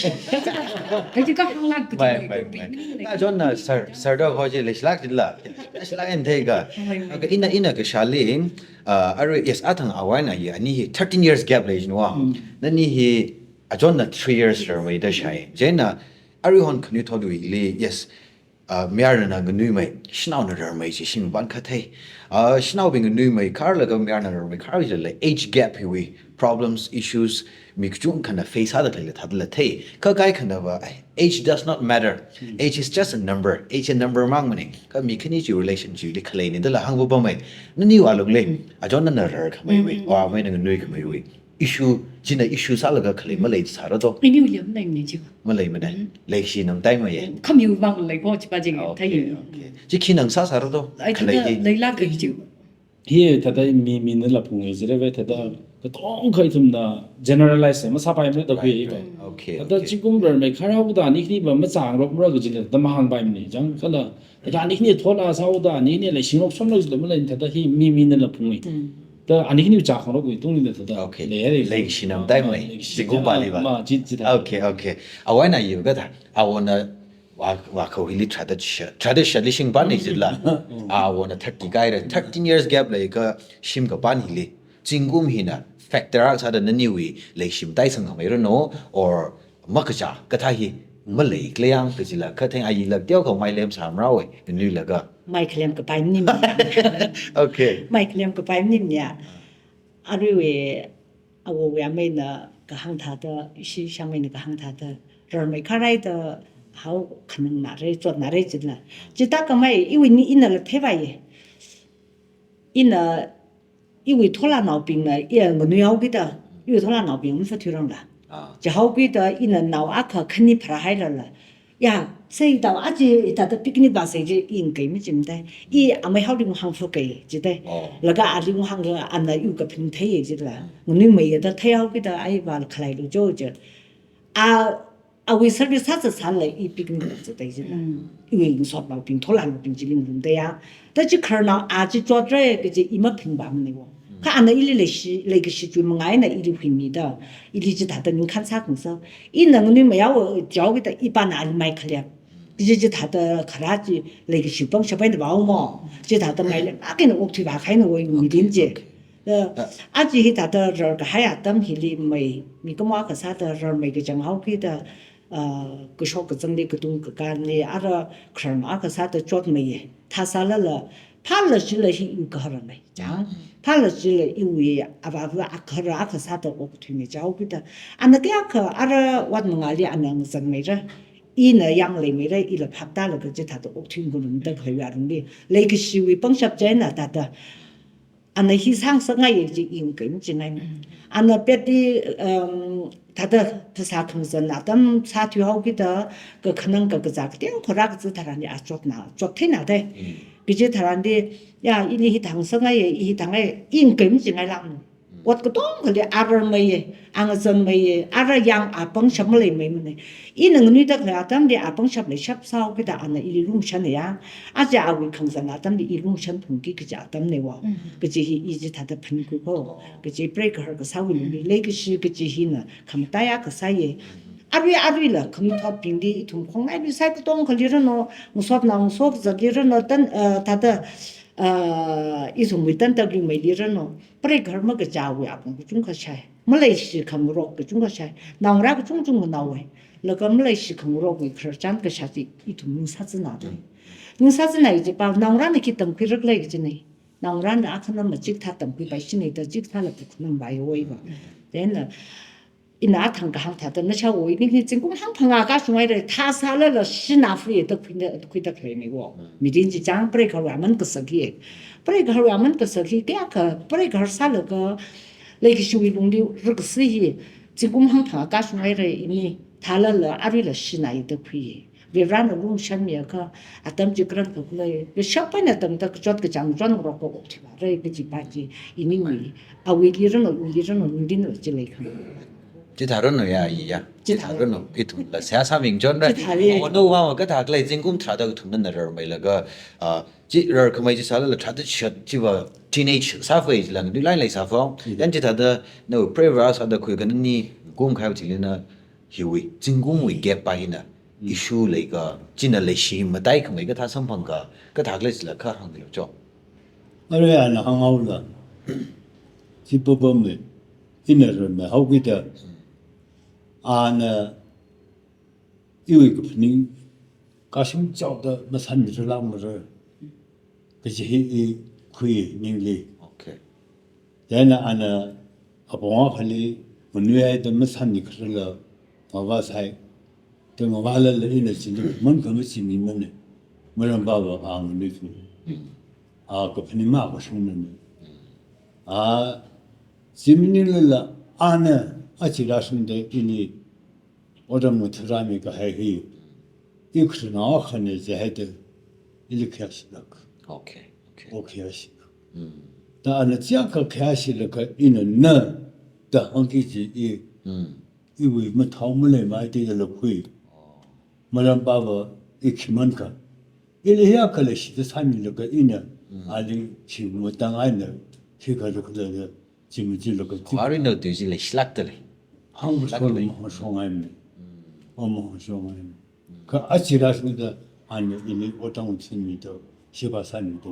Kaji kahānglāk Mai, kaji mai, mai. Bing ni Na chonna sir, sir da hoji leishilāk jila. Leishilāk en thei ka. Mai, mai. Ka ina, ina kashāli, uh, arui, yes, athang awui eina ya, ani hi thirteen years gap lei jinwa. Mm. Nani hi, achonna three years rarmeida shai. Chieina, aruihon khanuithotwuili, yes, uh, mayarnana nganuimei, shanaona rarmei chi shimpan khathei. Uh, shanaobing nganuimei kharlaga mayarna rarmei khar jilala age gap hiwui problems, issues, mi kachungkhana face sāda khalei thāda la thei. Kha kaikhanava, ai, age does not matter. Hmm. Age is just a number. Age a number mang mane. Kha mi khani chi relation chili khaleina dala hāngva pamei. Naniwui alungli, Hmm. achonna na rarkhameiwui, Hmm, hmm. wa meina nganuikhameiwui. Issue, china issue sālaga khalei malei sāra to. Iniwui liam naimne chi. Maleimane. Hmm. Leishi namtaimaye. Khamiwui vang lei ko chiva jing Okay, thei. Okay. Chi khi nang sāsāra to. Ai, Khalei thāda hi. leilāk kaji. Hi thāda mi, minala phungai jire ve thāda katongkha ithumna generalize masāpaimane da Right, khui right. ito. Okay, Thāda okay. zingkum rarmei kharhaoda ani khaniva machāngarokmara kajila da mahāngpaimane. Chang kala, thāda ani khani thola sāhaoda ani khani leishingarok somla kajila malei thāda hi mi, minala phungai. Mm. Da ani khani chākhangarokwui tungli da thāda. Okay. Leirei. Leishi namtaimei. Leishi Zingkum namtaimei. paliva. Ma, chi, chi thāda. Okay, okay. Awui eina ya kathā. Awona wa, wa khawuili tradition, tradition li shimpan ni jila. Mm. Awona thirty kaira, thirteen years gap leika shim kapan hili. Zingkum hina factor akha sāda naniwui leishi mataisang khamei rano, or makachā, kathā hi maleikhala yang kajila, katheng ayila teokha mai lem sāmara we, nganuilaga. Mai khalem kapai manim. Okay. Mai khalem kapai manim ya. Aruiwui, awowui ameina kahāng thāda, ishi shangmeina kahāng thāda, rarmei kharei da hao khanangnarei, chotnarei jila. Chithākhamei, iwui ni inala theivaye. Ina, iwui tholanaobingna, iya nganuihaokida, iwui tholanaobing masāthuirangla. Ah. Chihaokida, ina nao akha khani pharāhailala. Ya, sei tao achi, ita ta picnic va sei ji, i ngai machimdai. I amei haoli nguhāng phokai, jidai. Oh. Laga ali nguhāngla, ana iwui kaphin thei, jila. Nganuimeiya da theihaokida, ai va khalei lu jo, ji. A, awui service sāsa sālei i picnic sāda jila. Mm. Iwui ngasotnaobing, tholanaobing chili ngarumda ya. Da chi khararnao a chi chotrei kaji i maphinpamane wo. Mm. Kha ana ili leishi, leikashi chi mangā eina ili huimida, ili chithāda ningkhān sākhangasak. Ina nganuimeiya o jihaokida ipāna ali mai khalei. Chi chithāda kharā chi leikashi pangshap eina vāhaomo. Chithāda maileilāk eina okthui vākahaina woi mirin chi. Eh, aja hithāda rarkahai atam hili mei, mikumo akha sāda rarmei kachang haokida, ah, kashok kazangli katung kakānli ara khararnao akha sāda chotmeiya. Thāsālala, phālala chila hi iwui gaharnei. Chang, phālala chila iwui avāva agahar akha sāda okthuinei jihaokida. Ana kayākha ara ot mangāli ana ngazanmeira. Ina yangleimeira, ila phaptālaga chithāda okthui ngarumda khaleiwui alungli. Leikashiwui pangshap chieina thāda. Ana hi sāngasakngaiya chi i ngakei machingai. Ana petli, um, thāda phasā khangazan atam sāthui haokida, kakhanang kakazā kateo kharā kachi tharanli a chotna, chot theina dei. Kachi tharanli, ya, ili hi thāngasakngaiya, i hi thāngai, i ngakei machingailākna. Ot katongali a rarmeiya, a ngazanmeiya, ara yang a pangshap maleimeimanei. Ina nganuida khalei atamli a pangshap leishap sāhaokida ana ili lungshanneiya. Aja awui khangazan atamli i lungshan phungki kaji atamnei wo. Kaji hi i chithāda phaning khuiko. Kaji preigahar kasāwui lungli leikashi kaji hina khamataiya kasāya. Arui aruila khanuithotbingli ithum khongnaili sai katongali rano, ngasotnao ngasokazatli rano, tan, eh, thāda, eh, ithumwui tantak ringmeili rano. Preigahar makachaowui apong kachungkha shai. Maleishi khangarok kachungkha shai. Naongarā kachungchungna naowai. Laga maleishi khangarokwui khararchan kashā chi ithum ningsāzanna dei. Ningsāzanna kaji pao, naongarāna khi tamkhuirakhala kajinei. Naongarāna akhana machikthā tamkhuipai shinei da chikthāla puknam bai woi ba. Then, uh, ina athang kahāng thāda nashāwui ning hi zingkum hangphangā kashunghaira, thāsālala shina free da khuida, khuida khaleinei wo. Mirin chi chang preigaharwui aman kasak hi. Preigaharwui aman kasak hi kayākha preigahar sālaga leikashiwui lungli rikasi hi zingkum hangphangā kashunghaira ini, thālala aruila shina ida khui. Varivarāna lungshanmiakha, atam chi karan kakhuilei, kashap eina tangda kachot kachāng chon ngarok ka okthuivāra kaji pa chi, iniwui, awuili rano, iwuili rano, ningrinla chi leikhang. Chithā rano ya, i ya. Chithā rano, ithumla seihā sāming chonra. Chithā re. Ono wa wa kathā khalei zingkum tharāda kathumna rarmeilaga, ah, chi rarkhamei chi sālala tharāda chishat chiva teenage sāfei chila nganuilāk leisāfao. Yan chithāda, na preivara sāda khuikhanang ni, kum khai chilina, hiwui, zingkumwui gap pa hina, issue leika, china leishi mataikhamei kathā samphangka, kathā khalei chila kha hānglu cho. Arui ana hānghaola. Chi papam me, ina rarmei haokida. Ana, iwui kaphaning, kashung chaoda masanmiralākmara. Kaji hi i khui ningli. Okay. Then ana apong akhali manuihaida masanmi kharala ngavāsai. Da ngavālala ina chili mankha machimimanei. Maram pava a nganuithu. A kaphaning makashungmanei. A, chi maninglala ana aja rāshungda ini otram ngatharāmi kahai hi, i khararnao akhana jihaida, ili khayāshilāk. Okay, okay. O khayāshilāk. Da ana chiyākha khayāshilāka ina na, da hāngki chi i, iwui mathao maleimei da yālakhui. Maram pava i khi mankha. Ili hiyākha leishida sāmilaga ina, ali khi matang eina, khi kharakhala, chi machilaga chi. Arui nao tui chi leishilākda lei. Hāngkashok mahāngshongaimei. O mahāngshongaimei. Kha aja rāshungda ana ili otram thinmida, sheba sāmida.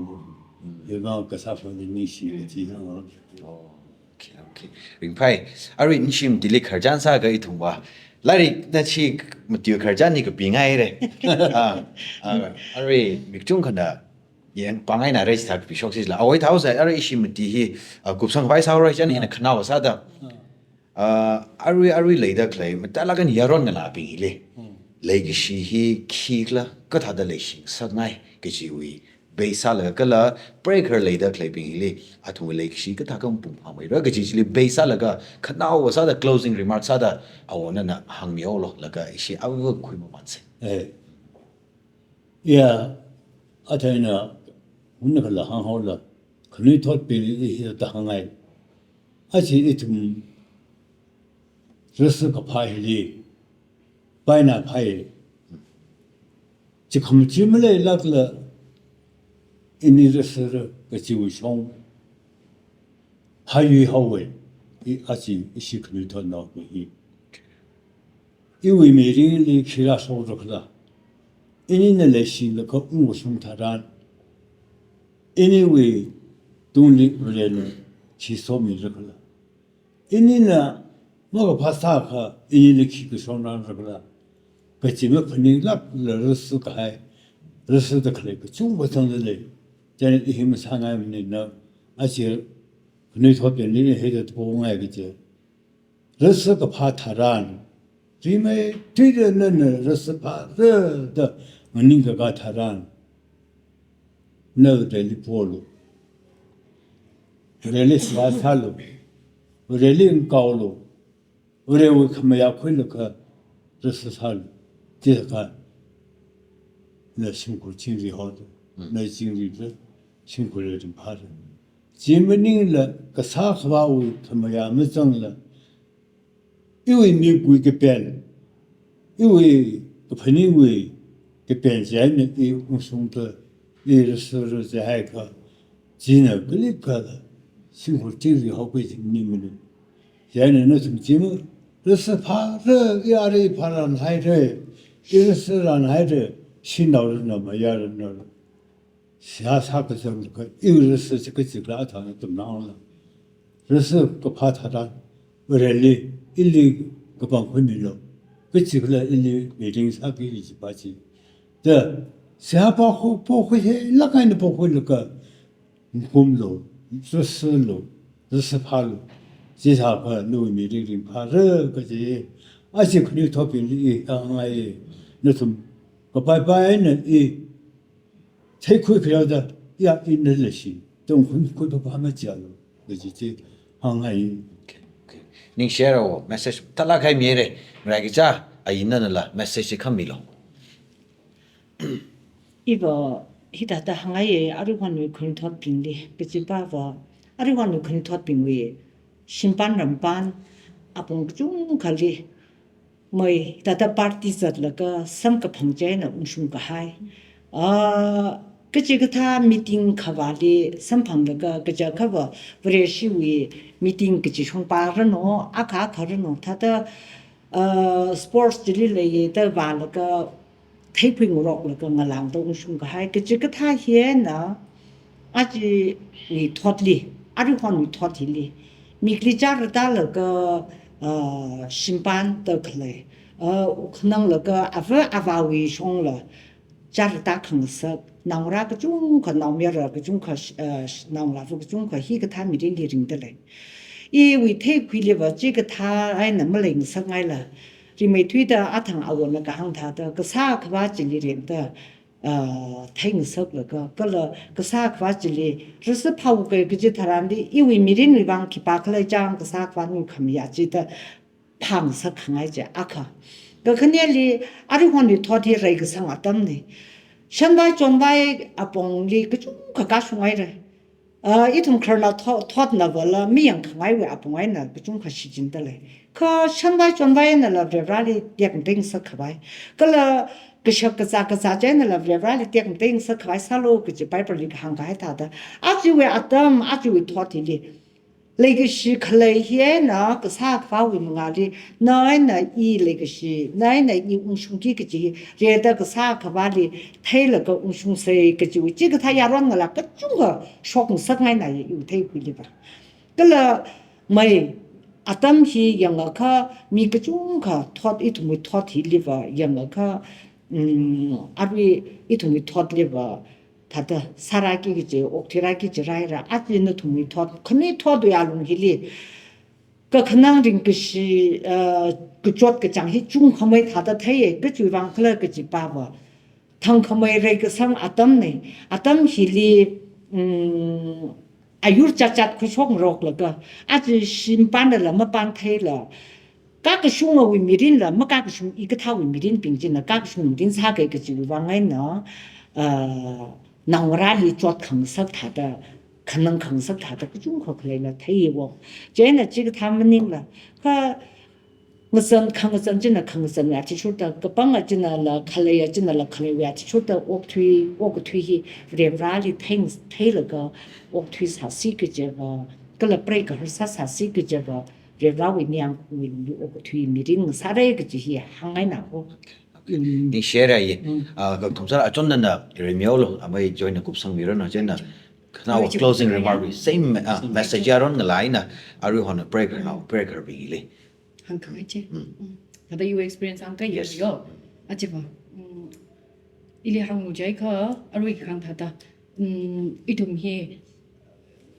Eva kasā phali ningshi kaji hāng. Oh, okay, okay. Ringphai, arui ningshim tili khararchan sāga ithumva. Lairik na chi mati khararchan ni kapingaire. Ah, ah, arui mikchung khana yang pangai na rai sā kapishok sila. Awoi thao sa arui ishi mati hi, ah, kupsang vai sāra chan hina khanao sāda. Ah, arui, arui leida khalei, matalākan yaron ngalābing hili. Leikashi hi khikhala, kathāda leishingasakngai, kajiwui. Base sālaga kala, preigahar leida khaleibing hili, athumwui leikashi kathākha mapung phāmeira, kaji chili base sālaga, khanao sāda closing remark sāda, awona na hāngmihaolu, laga ishi ava khuimamanse. Eh. Ya, athāna, hun kala hānghaola, khanuithotbingli hithāda hāngngai. Aja ithum rasa kaphā hili, paina phai. Chi khamachi maleilākla, ini rasara kajiwui shong. phāyui haowa, i aja ishi khanuithotnaobing hi. Iwui mirinli khi rāshokra khala. Inina leishilaga ungshung tharan, iniwui tungli Varena khi somira khala. Inina makaphā sākha, inili khi kashok ngarāra khala. Kachi maphaninglākla rāsi kahai, rāsida khalei kachungkha zangda lei. Chieina i hi masāngai maningla, aja khanuithotbingli hithāda pongai kaje. Rāsi kaphā tharan, rimeithuida nana rāsi phāra da nganingkakā tharan, na Vareli polu. Vareli seihā sālu. Vareli ngakaolu. Varewui khamayā khuilaga rāsi sālu. Chithākha na shimkhur chingri haoda, na chingrida, shimkhurli ringphāra. Chi maningla kasā khavāwui khamayā mazangla, iwui mikwui kapen, iwui kaphaningwui kapen chieina i ungshungda, i rāsira jihaikha, china kalikha shimkhur chingri haoki kaji maningmana. Chieina nathum chi ma, rāsi phāra, i ara phāranhaira, i rāsiranhaira, shanaora naomayara naora. Seihā sākazanglaga, iwui rāsi chi kachikla athang atam nangla. Rāsi kaphā tharan, Vareli, ili kapangkhuimilu. Kachikla ili mirin sāki kajipa chi. Da, seihā pokhui, pokhui hi, lāk eina pokhuilaga, ngahumlu, rāsilu, rāsi phālu. Chithākha nawui mirin ringphāra kaji. Aja khanuithotbingli i hāngngai. Nathum kapaipai eina i theikhui khayaoda, ya ina leishi, tongkhui khui papa machialu, kaji chi hāngngai. Okay, okay. Ningshirao, message tala khai mire, ngarai kaja, a ina nala message chi khamilu. Iva hithāda hāngngaiya, aruihonwui khanuithotbingli, kajipa va, aruihonwui khanuithotbingwui shimpan rampan, apong kachungkhali, mei, thāda party zatlaga samkaphang chieina ungshung kahai. Ah, kachikathā meeting khavāli samphanglaga, kaja khavā Vareshiwui meeting kaji shongpa ranu, akha akha ranu, thāda, ah, sports chili leiya da vālaga, theikhui ngaroklaga ngalāngda ungshung kahai. Kachikathā hina, ajawui thotli, aruihonwui thot hili, mikli chara tālaga, ah, shimpan da khalei, ah, khananglaga ava avāwui shongla, chara tākhangasak, naongarā kachungkha, naomayara kachungkha, ah, naongalāva kachungkha hikathā mirinli ringda lei. Iwui theikhuili va chikathā eina maleingasakngaila, rimeithuida athang awona kahāng thāda, kasā khavā chili rengda, ah, theingasaklaga, kala kasā khavā chili rāsi phāuka kaji tharanli, iwui mirinwui vang khipākhala chang kasā khavā ningkhamayā chida phāngasak khangai chi akha. Kakhaneli, aruihonwui thot hi reikasang atamna. Shanvai chonvai apongli kachungkha kashunghaira. Ah, ithum khararnao tho-, thotna vala miyangkhangaiwui apong eina kachungkha shichinda lei. Kha shanvai chonvai einala Varivarāli tekmateingasak khavai, kala kashak kazā kazā chi einala Varivarāli tekmateingasak khavai sālu kaji Bible li kahāng kahai thāda, ajawui atam, ajawui thot hili, leikashi khalei hi eina kasā khavāwui mangāli, na eina i leikashi, na eina i ungshungki kaji, rida kasā khavāli theilaga ungshungsei kajiwui, chikathā yaron ngalā kachungkha shokngasakngaina iwui theikhuili va. Kala mei, atam hi yangakha, mi kachungkha thot, ithumwui thot hili va yangakha, mm, arui ithumwui thotli va, thāda sārāki kaji, okthuirāki kaji rāhaira, aja nathumwui thot, khanuithotwui alung hili, kakhanang ringkashi, ah, kachot kachāng hi chungkhamei thāda theiya, kachiwui vang khala kajipa va, thangkhamei reikasang atamna, atam hili, mm, ayur chatchat khuishok ngaroklaga, aja shimpanla mapantheila, kakashungawui mirinla, makakashung hikathāwui mirinbing china kakashung mirin sāki kajiwui vang eina, ah, naongarāli chotkhangasak thāda, khanangkhangasak thāda, kachungkha khaleila theiya wo. Chieina chikathā maningla, kha ngazan, khangazan china khangazanwui athishurda, kapanga chinala khaleiya chinala khaleiwui athishurda okthui, okathui hi Varivarāli thei, theilaga okthuisāsi kajiva, kala preigaharsa sāsi kaja va, Varivarawui ningyāngwui lungli okathui mirin ngasāra kaji hi hāngngaina ko. Ningshira ye. Mm. Ah, kathum sāra achon nana Remiolo, amei join na kupsangmira na, chieina, khanaowa closing remark, same, ah, message yaron ngalāina, aruihon preigaharnao, preigaharabingli hāngkhangai chi. Mm. Mm. Thāda iwui experience hāngkhangai yo. Yes. Achiva. Mm. Ili hānglu jiakha, arui kahāng thāda. Mm, ithum hi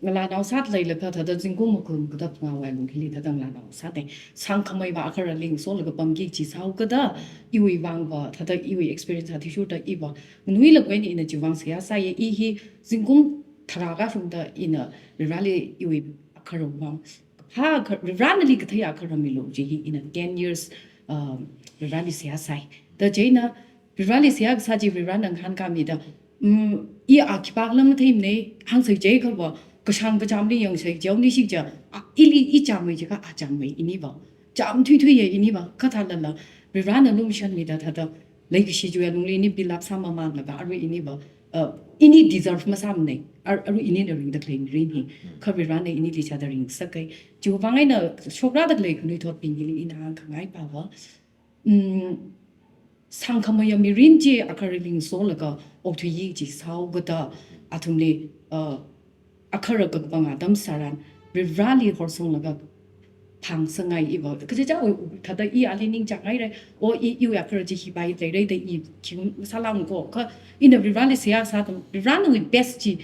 ngalānao sāda leilaga thāda zingkum makhum kathā ngawai lung hili thāda ngalānao sāda. Sangkhamei va akharali ngasolaga pamki kaji sāhaokada, iwui vang va, thāda iwui experience athishurda i va. Nganuilakha eina ina chiwui vang seihā sāya, i hi zingkum tharā kashungda ina Varivarali iwui akharawui vang. Ha, akha-, Varivarali kathei akhara milu kaji hi ina ten years, um, Varivarali seihā sāi. Da chieina, Varivarali seihā kasā chi Varivarana ngahānkāmida, mm, i a khipākhala matheimana, hāngsei jiakha va, kashāng kachamli yangsei jihaoni shikha, a, ili i chāmei jiakha a chāmei ini va. Chām thuithuiya ini va, kha thālala, Varivarana lumashanmida thāda, leikashi chiwui lungli ini build up sāmamānlaga, arui ini va, uh, ini deserve masāmana, ar-, arui inina ringda khalei mirin hi, kha Varivarana inili chāda ringsakai. Chiwui vang eina shokrada khalei khanuithotbing hili ina hāngkhangai pa va, mm, sangkhameiya mirin chi akharali ngasolaga okthuiya kaji sāhaokada athumli, uh, akhara kakapang atam tharan Varivarali horsanglaga phāngasakngai i va. Kachichāwui thāda i ali ningchāngngaira, o i, iwui akhara chi hi pai leira da i khim sālang ko. Kha ina Varivarali seihā sāda, Varivaranawui best chi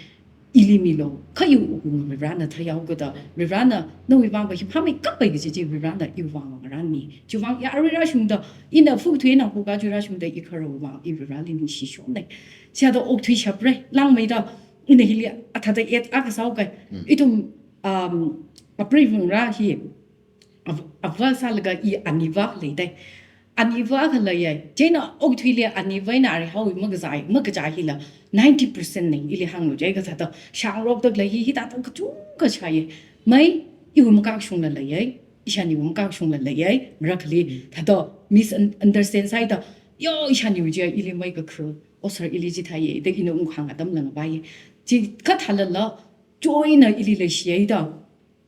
ili milu, kha iwui wuklung Varivarana theihaokada, Varivarana nawui vang va hi phāmeikapai kaji chi Varivarana iwui vang va ngarānmi. Chiwui vang ya arui rāshungda, ina phuk thuina phuk kaji rāshungda i kharawui vang i Varivarali ningshishonna. Chithāda okthuishapra, langmeida, ina hili athāda et akha sāhaokai. Mm. Ithum, um, apreivangra hi, av-, ava sālaga i aniva leidai. Aniva akha leiya. Chieina okathuili aniva eina arihaowui makazā, makazā hila ninety percent na ili hānglu jiakha thāda. Shāngarokda khalei hi, hithāda kachungkha shāya. Mei, iwui makakashungla leiya. Ishāniwui makakashungla leiya. Marakhali thāda misunderstand sāhaida. Yo, ishāniwui chi ili mei kakhu. O sir, ili chithāya. Da ina ungkahāng atamla ngavaiya. Chikha thālala, chieina ili leishiya da.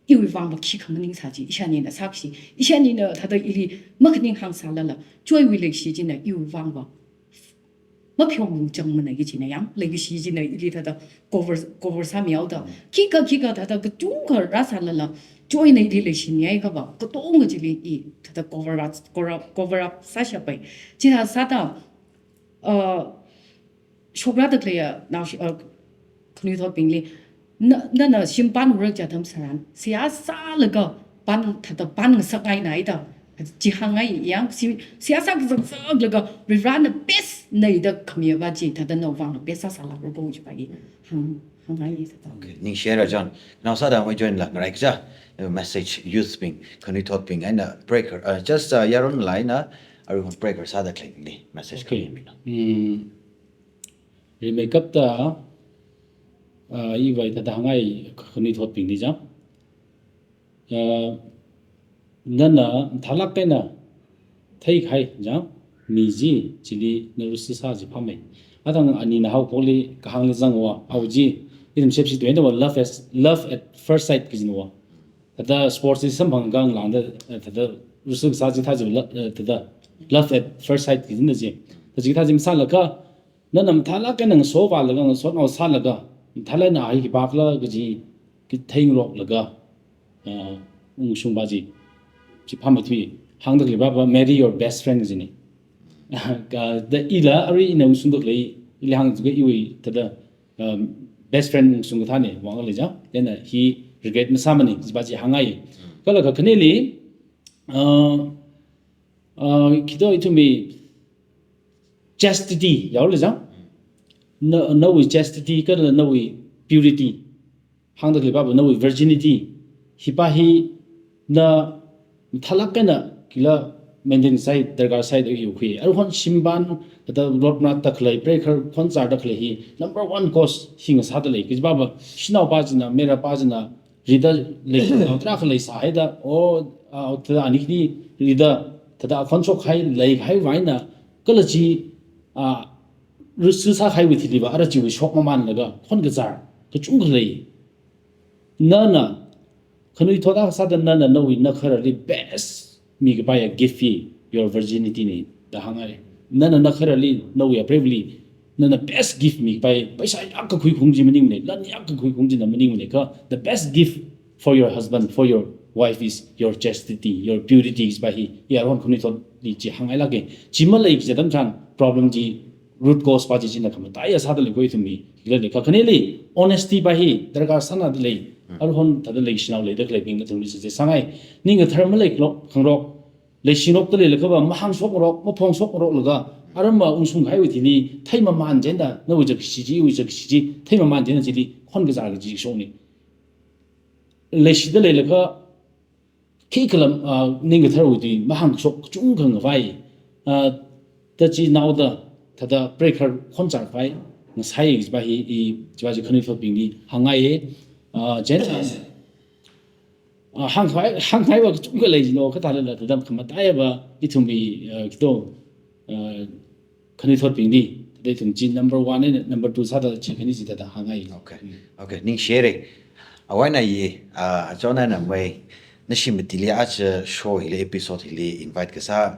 Iwui vang va khikha maningsā chi, ishānina sākashi, ishānina thāda ili makhaning hāngsālala, chiwui leikashi china iwui vang va mapheomung changmana kaji china yang, leikashi china ili thāda cover, cover sāmihaoda. Khikha, khikha thāda kachungkha rāsālala, chieina ili leishimiakha va, katonga chili i thāda cover up, cover up, cover up sāshapai. Chithā sāda, uh, shokrada khaleiya, nao shi-, uh, khanuithotbingli, na, nana shim pānra kaji atam tharan, seihā sālaga pān, thāda pānngasakngaina da, chi hāngngai yang, si-, seihā sāngasak, sāngasaklaga, Varivarana best na da khamiya va chi, thāda nawui vang best sāsālākra ko kaji pa i hāng, hāngngai thāda. Okay, ningshira chān. Nao sāda amei join la, ngarai kaja, uh, message youth bing, khanuithotbing, eina preigaha, uh, just, uh, yaron ngalāina, aruihon preigaha sāda khaleibingli, message. Okay. Khami mina. Hmm. Rimeikapta, ah, iwui thāda hāngngai khanuithotbingli chang. Ah, nana mathālāk eina theikahai chang, mi chi, chili na risi sā chi phāmei. Athang anina haophokli kahāngli zangva, hao chi, ithum shepshi tuina va love as, love at first sight kajina va. Thāda sports li samphang khanglāngda, eh, thāda risi sā chi thā chi la, eh, thāda love at first sight kajina chi. Thā chi thā chi masālaga, nana mathālāk eina ngasovālaga, ngasotnao sālaga, mathālāk eina a hi khipākhala kaji, katheingaroklaga, ah, ungshungpa chi, chi phāmeithui, hāngda khaleipa va, marry your best friend kajina. Ka, da ila, arui ina ungshungda khalei, ili hāng jiakha iwui, thāda, um, best friend ungshung kathāna, vang lei chang, then, uh, hi regret masāmana, chipa chi hāngngai. Kala kakhaneli, uh, uh, khi to ithumwui chastity, yao lei chang? Na, nawui chastity, kala nawui purity. Hāngda khaleipa va nawui virginity. Hipa hi na mathālāk eina khila maintain sāi, darkar sāi da yukhui. Aruihon shimpān, thāda road manatta khalei, preigaha khon chārda khalei hi, number one cause hi ngasāda lei. Kajipa va, shanaopa china, mayarpa china, rida lei, tarākha leisāhaida, o, a, thāda ani khani rida, thāda akhon shokhai, leikahai vang eina, kala chi, a, risi sākahaiwui thili va, ara chiwui shokmamānlaga, khon kachār, kachungkha lei. Nana, Khanuithot akha sāda nana nawui nakhārali best mikapaiya gift hi your virginity na da hāngngai. Nana nakhārali nawui apreivali nana best gift mikapai, paisa yak kakhui khaung chi maningmana, lan yak kakhui khaung china maningmana, kha the best gift for your husband, for your wife is your chastity, your purity kajipa hi, i aruihon khanuithotli chi hāngngailāka. Chi malei kaji atam tharan problem chi, root cause pa chi china khamataiya sāda lei kho ithumwui. Hila lei kha khaneli honesty pa hi darkar sānada lei. Aruihon thāda leishinao leida khaleibing nathumli sāse sāngai. Ning kathar malei khangarok, leishingarokda leilakhava mahāngshokngarok, maphongshokngaroklaga, aramma ungshung kahaiwui thili theimamān china, nawui zakkashi chi, iwui zakkashi chi theimamān china chili khonkazā kaji shokna. Leishida leilakha khikhala, ah, ning katharwui tui mahāngshok kachungkha ngavai. Ah, da chinaoda, thāda preigahar khonchar khavai ngasai kajipa hi, i, chipa chi khanuithotbingli hāngngaiya. Ah, chieina, ah, hāngkhavai, hāngkhavaiva kachungkha lei jilo, kha thālala thāda khamataiya pa ithumwui, ah, kito, ah, khanuithotbingli, thāda ithum chi number one eina number two sāda chi khani chi thāda hāngngai. Okay. Mm. Okay, ningshire. Awui eina i, ah, achon eina amei, nashi matili aja show hili, episode hili invite kasā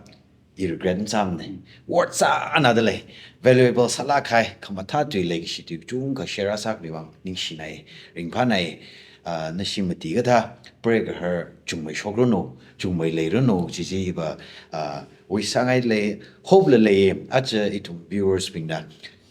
i regret masāmana. Word sānada lei, valuable sālāk kahai, khamathā tui, leikashi tui kachungkha share sākhami vang ningshinai, ringphānai. Ah, nashi mati kathā preigahar chungmei shokranu, chungmei leiranu, chi chi iva, ah, wish sāngai lei, hope la lei, aja ithum viewers bingna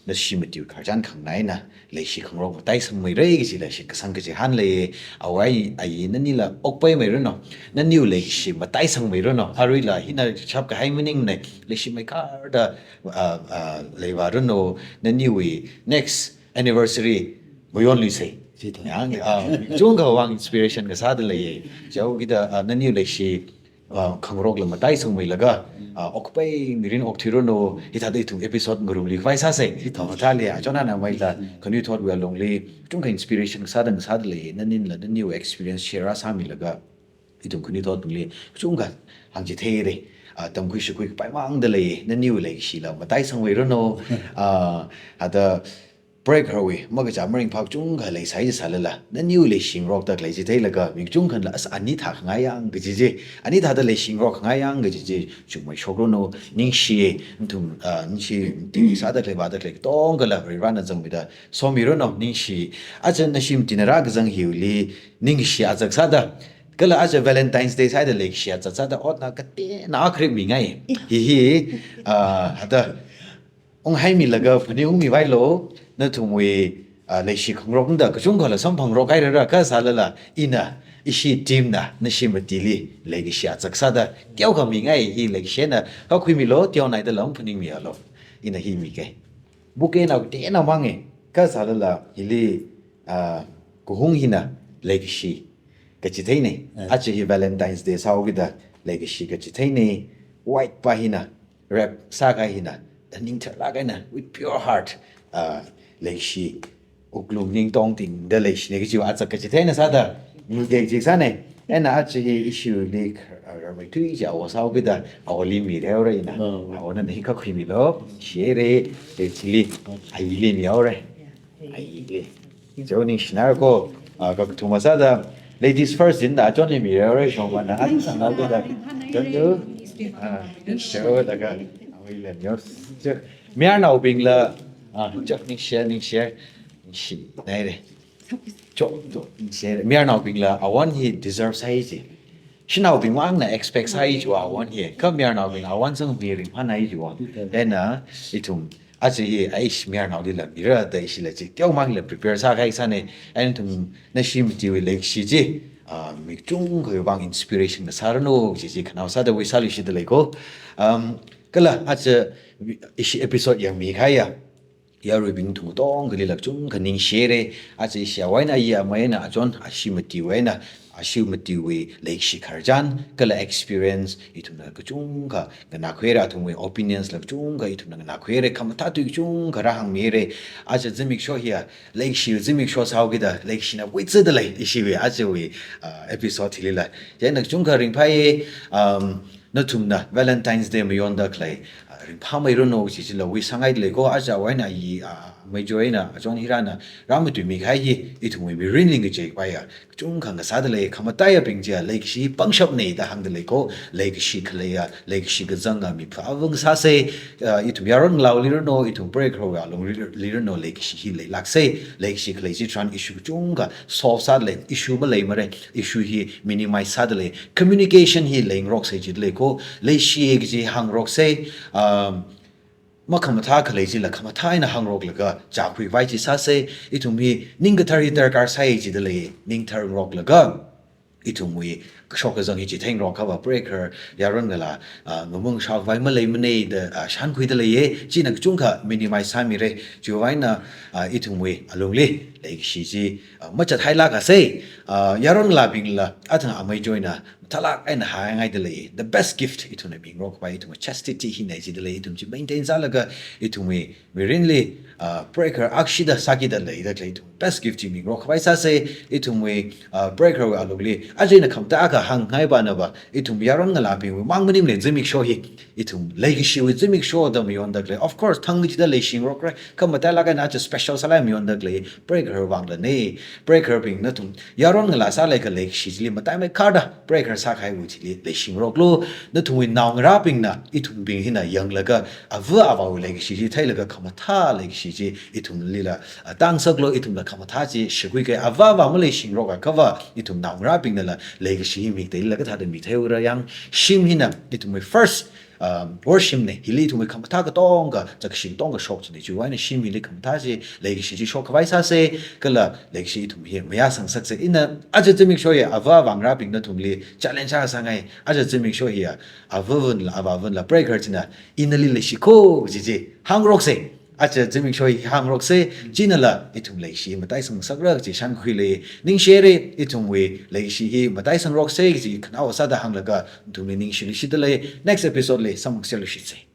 nashi mati khararchan khanganai eina leishi khangarok mataisangmeira kajila shitkasang kachihān lei. Awui eina i nanila okpaimeiranu, naniwui leikashi mataisangmeiranu. Aruila hina shap kahai maningmana, leishimei kharda, ah, ah, leivāranu, naniwui next anniversary mayonluisa. Chithāda. Yang, ah, kachungkha vang inspiration kasāda lei. Chaokida, ah, naniwui leishi, ah, khangarokla mataisangmeilaga, ah, okpai mirin okthuiranu, hithāda ithum episode ngarumli khavai sāsa. Chithāda. Mathāli, achon eina ameila khanuithotwui alungli kachungkha inspiration kasāda ngasāda lei. Naninla naniwui experience share sāmilaga ithum khanuithotbingli kachungkha hāngchitheira. Ah, tamkhui shakhui kapai māngda lei, naniwui leikashila mataisangmeiranu. Ah, thāda preigahar wui makachā maringphā kachungkha leisai sālala, naniwui leishi ngarokda khalei chi theilaga mi kachungkhana, as, ani thākhangai yang kaji chi, ani thāda leishi ngarok khangai yang kaji chi chungmei shokranu. Ningshi, nathum, ah, nashi mati sāda khalei vāda khalei katongkhala Varivarana zangmida somiranu, ningshi. Aja nashi matina rākazang hiwuili ningshi azak sāda, kala aja Valentine's Day sāda leikashi azak sāda otna kateonao kharip mingai. Hi hi, ah, thāda unghaimilaga phaningungmivailu, nathumwui, ah, leishi khangarokna da kachungkhala samphangrok hairara, kha sālala ina ishi team na nashi matili leikashi azak sāda teokha mingai, hi leikashi eina kakhuimilu, teonaida lam phaningmialu. Ina hi mika. Bouquet na kateonao mānga, kha sālala hili, ah, kahung hina leikashi kachitheina. Eh. Aja hi Valentine's Day sāhaokida leikashi kachitheina. White pa hina, wrap sākahai hina, da ningtharlāk eina, with pure heart, ah, leikashi, wuklung ning tongtingda leishina kajiwui azak kachitheina sāda, mi kajik sāna. Eina aja hi ishiwuili, ah, rarmei tui chi awo sāhaokida, awoli mihaora ina. Oh. Awona hi kakhuimilu, share, de chili, ayili mihaora. Ayili. Chao ningshinara ko, ah, kakathuma sāda, ladies first jida, achonli mihaora, shongfana, aja sāhaokida. Thank you. Ah, chao daga, awuila mihaora. Chao, mayarnaobingla, ah, chao ningshi, ningshi, ningshinaira. Chao, chao, ningshi. Mayarnaobingla, awon hi deserve sāi ji. Shanaobing māngna expect sāi jiwa awon hi. Kha mayarnaobing awon zangmi ringphānai jiwa. Eina, ithum, aja hi, aish, mayarnaolila mira da ishila chi teomāngla prepare sākahai sāna. Eina ithum nashi matiwui leikashi chi, ah, mi kachungkhawui vang inspiration ngasāranu, chi chi khanao sāda wish sāluishida lei ko. Um, kala aja ishi episode yangmikahaiya yaruibing nathum katongkhalila kachungkha ningshira. Aja ishi awui eina, iya amei eina, achon, ashi matiwui eina, ashi matiwui leikashi khararchan, kala experience, ithumna kachungkha nganākhuira, athumwui opinions la kachungkha ithumna nganākhuira, khamathā tui kachungkha rāhāngmira. Aja zimiksho hiya, leikashi zimiksho sāhaokida, leikashina wuithuda lei, ishiwui, ajawui, ah, episode hilila. Chieina kachungkha ringphāya, um, Nathumna Valentine's Day mayonda khalei, ah, ringphāmeiranu kaji chila wish sāngaida lei ko, aja wui eina i, ah, Amei Joy eina John Hirana rāmatuimi kahai hi, ithumwui mirinli ngachei khavaiya kachungkha ngasāda lei, khamataiya bing chiya leikashi pangshapna da hāngda lei ko, leikashi khaleiya, leikashi kazanga mi phāvāng sāsa, ah, ithum yaron ngalāwui liranu, ithum preigaharaowui alungli liranu, leikashi hi leilāksa, leikashi khalei chitharan issue kachungkha solve sāda lei, issue maleimara, issue hi minimize sāda lei, communication hi leingaroksa jida lei ko, leishiya kaji hāngroksa, um, makhamathā khalei chila khamathā eina hāngroklaga chākhui khavai chi sāsa, ithum hi ningkathar hi darkar sai jida lei, ningthar ngaroklaga, ithumwui kashok kazang hi chitheingarok akhava preigahara yaron ngalā, ah, ngamung shok khavai maleimana da, ah, shānkhuida leiya, china kachungkha minimize sāmira, chiwui eina, ah, ithumwui alungli leikashi chi, ah, machathailāksa, ah, yaron ngalābingla, athang Amei Joyna mathālāk eina hāngngaida lei, the best gift ithumna mingarok khavai ithumwui chastity hina jida lei, ithum chi maintain sālaga, ithumwui mirinli, ah, preigahara akshida sākida leida khalei ithum best gift chi mingarok khavai sāsa, ithumwui, ah, preigaharaowui alungli, aja ina khamataiya hāngngai banava, ithum yaron ngalābingwui mang maningmana zimiksho hi, ithum leikashiwui zimiksho da mayonda khalei. Of course, thangli chida leishingarokra, khamatailāk eina aja special sālāk eina mayonda khalei, preigahara vānglana, preigaharabing nathum yaron ngalā sālaga leikashi chili mataimeikharda preigahara sākahaiwui chili leishingaroklu, nathumwui naongarābingna ithumbing hina yanglaga, ava avāwui leikashi chi theilaga khamathā leikashi chi ithumlila, ah, tāngasaklu, ithumla khamathā chi shakhui kahai, ava avā maleishingarok akhava, ithum naongarābingnala leikashi hi mikteilila kathāda mitheiura yang, shim hina ithumwui first, um, worshipna, hili ithumwui khamathā katonga, chākashi katonga shok china, chiwui eina shim hili khamathā chi, leikashi chi shok khavai sāsa, kala leikashi ithum hi mayāsangngasaksa. Ina aja zimiksho hiya ava avāngarābing nathumli challenge sāngai, aja zimiksho hiya avavānla avāvānla preigahara china ina nali leishi ko kaji chi hāngaroksa. Aja zimiksho hi hāngaroksa, chinala ithum leishi mataisang ngasakra kaji shānkhuili, ningshira, ithumwui leishi hi mataisangroksa kaji khanaowa sāda hānglaga, nathumli ningshilui shida lei, next episode li samphangserluishitsa.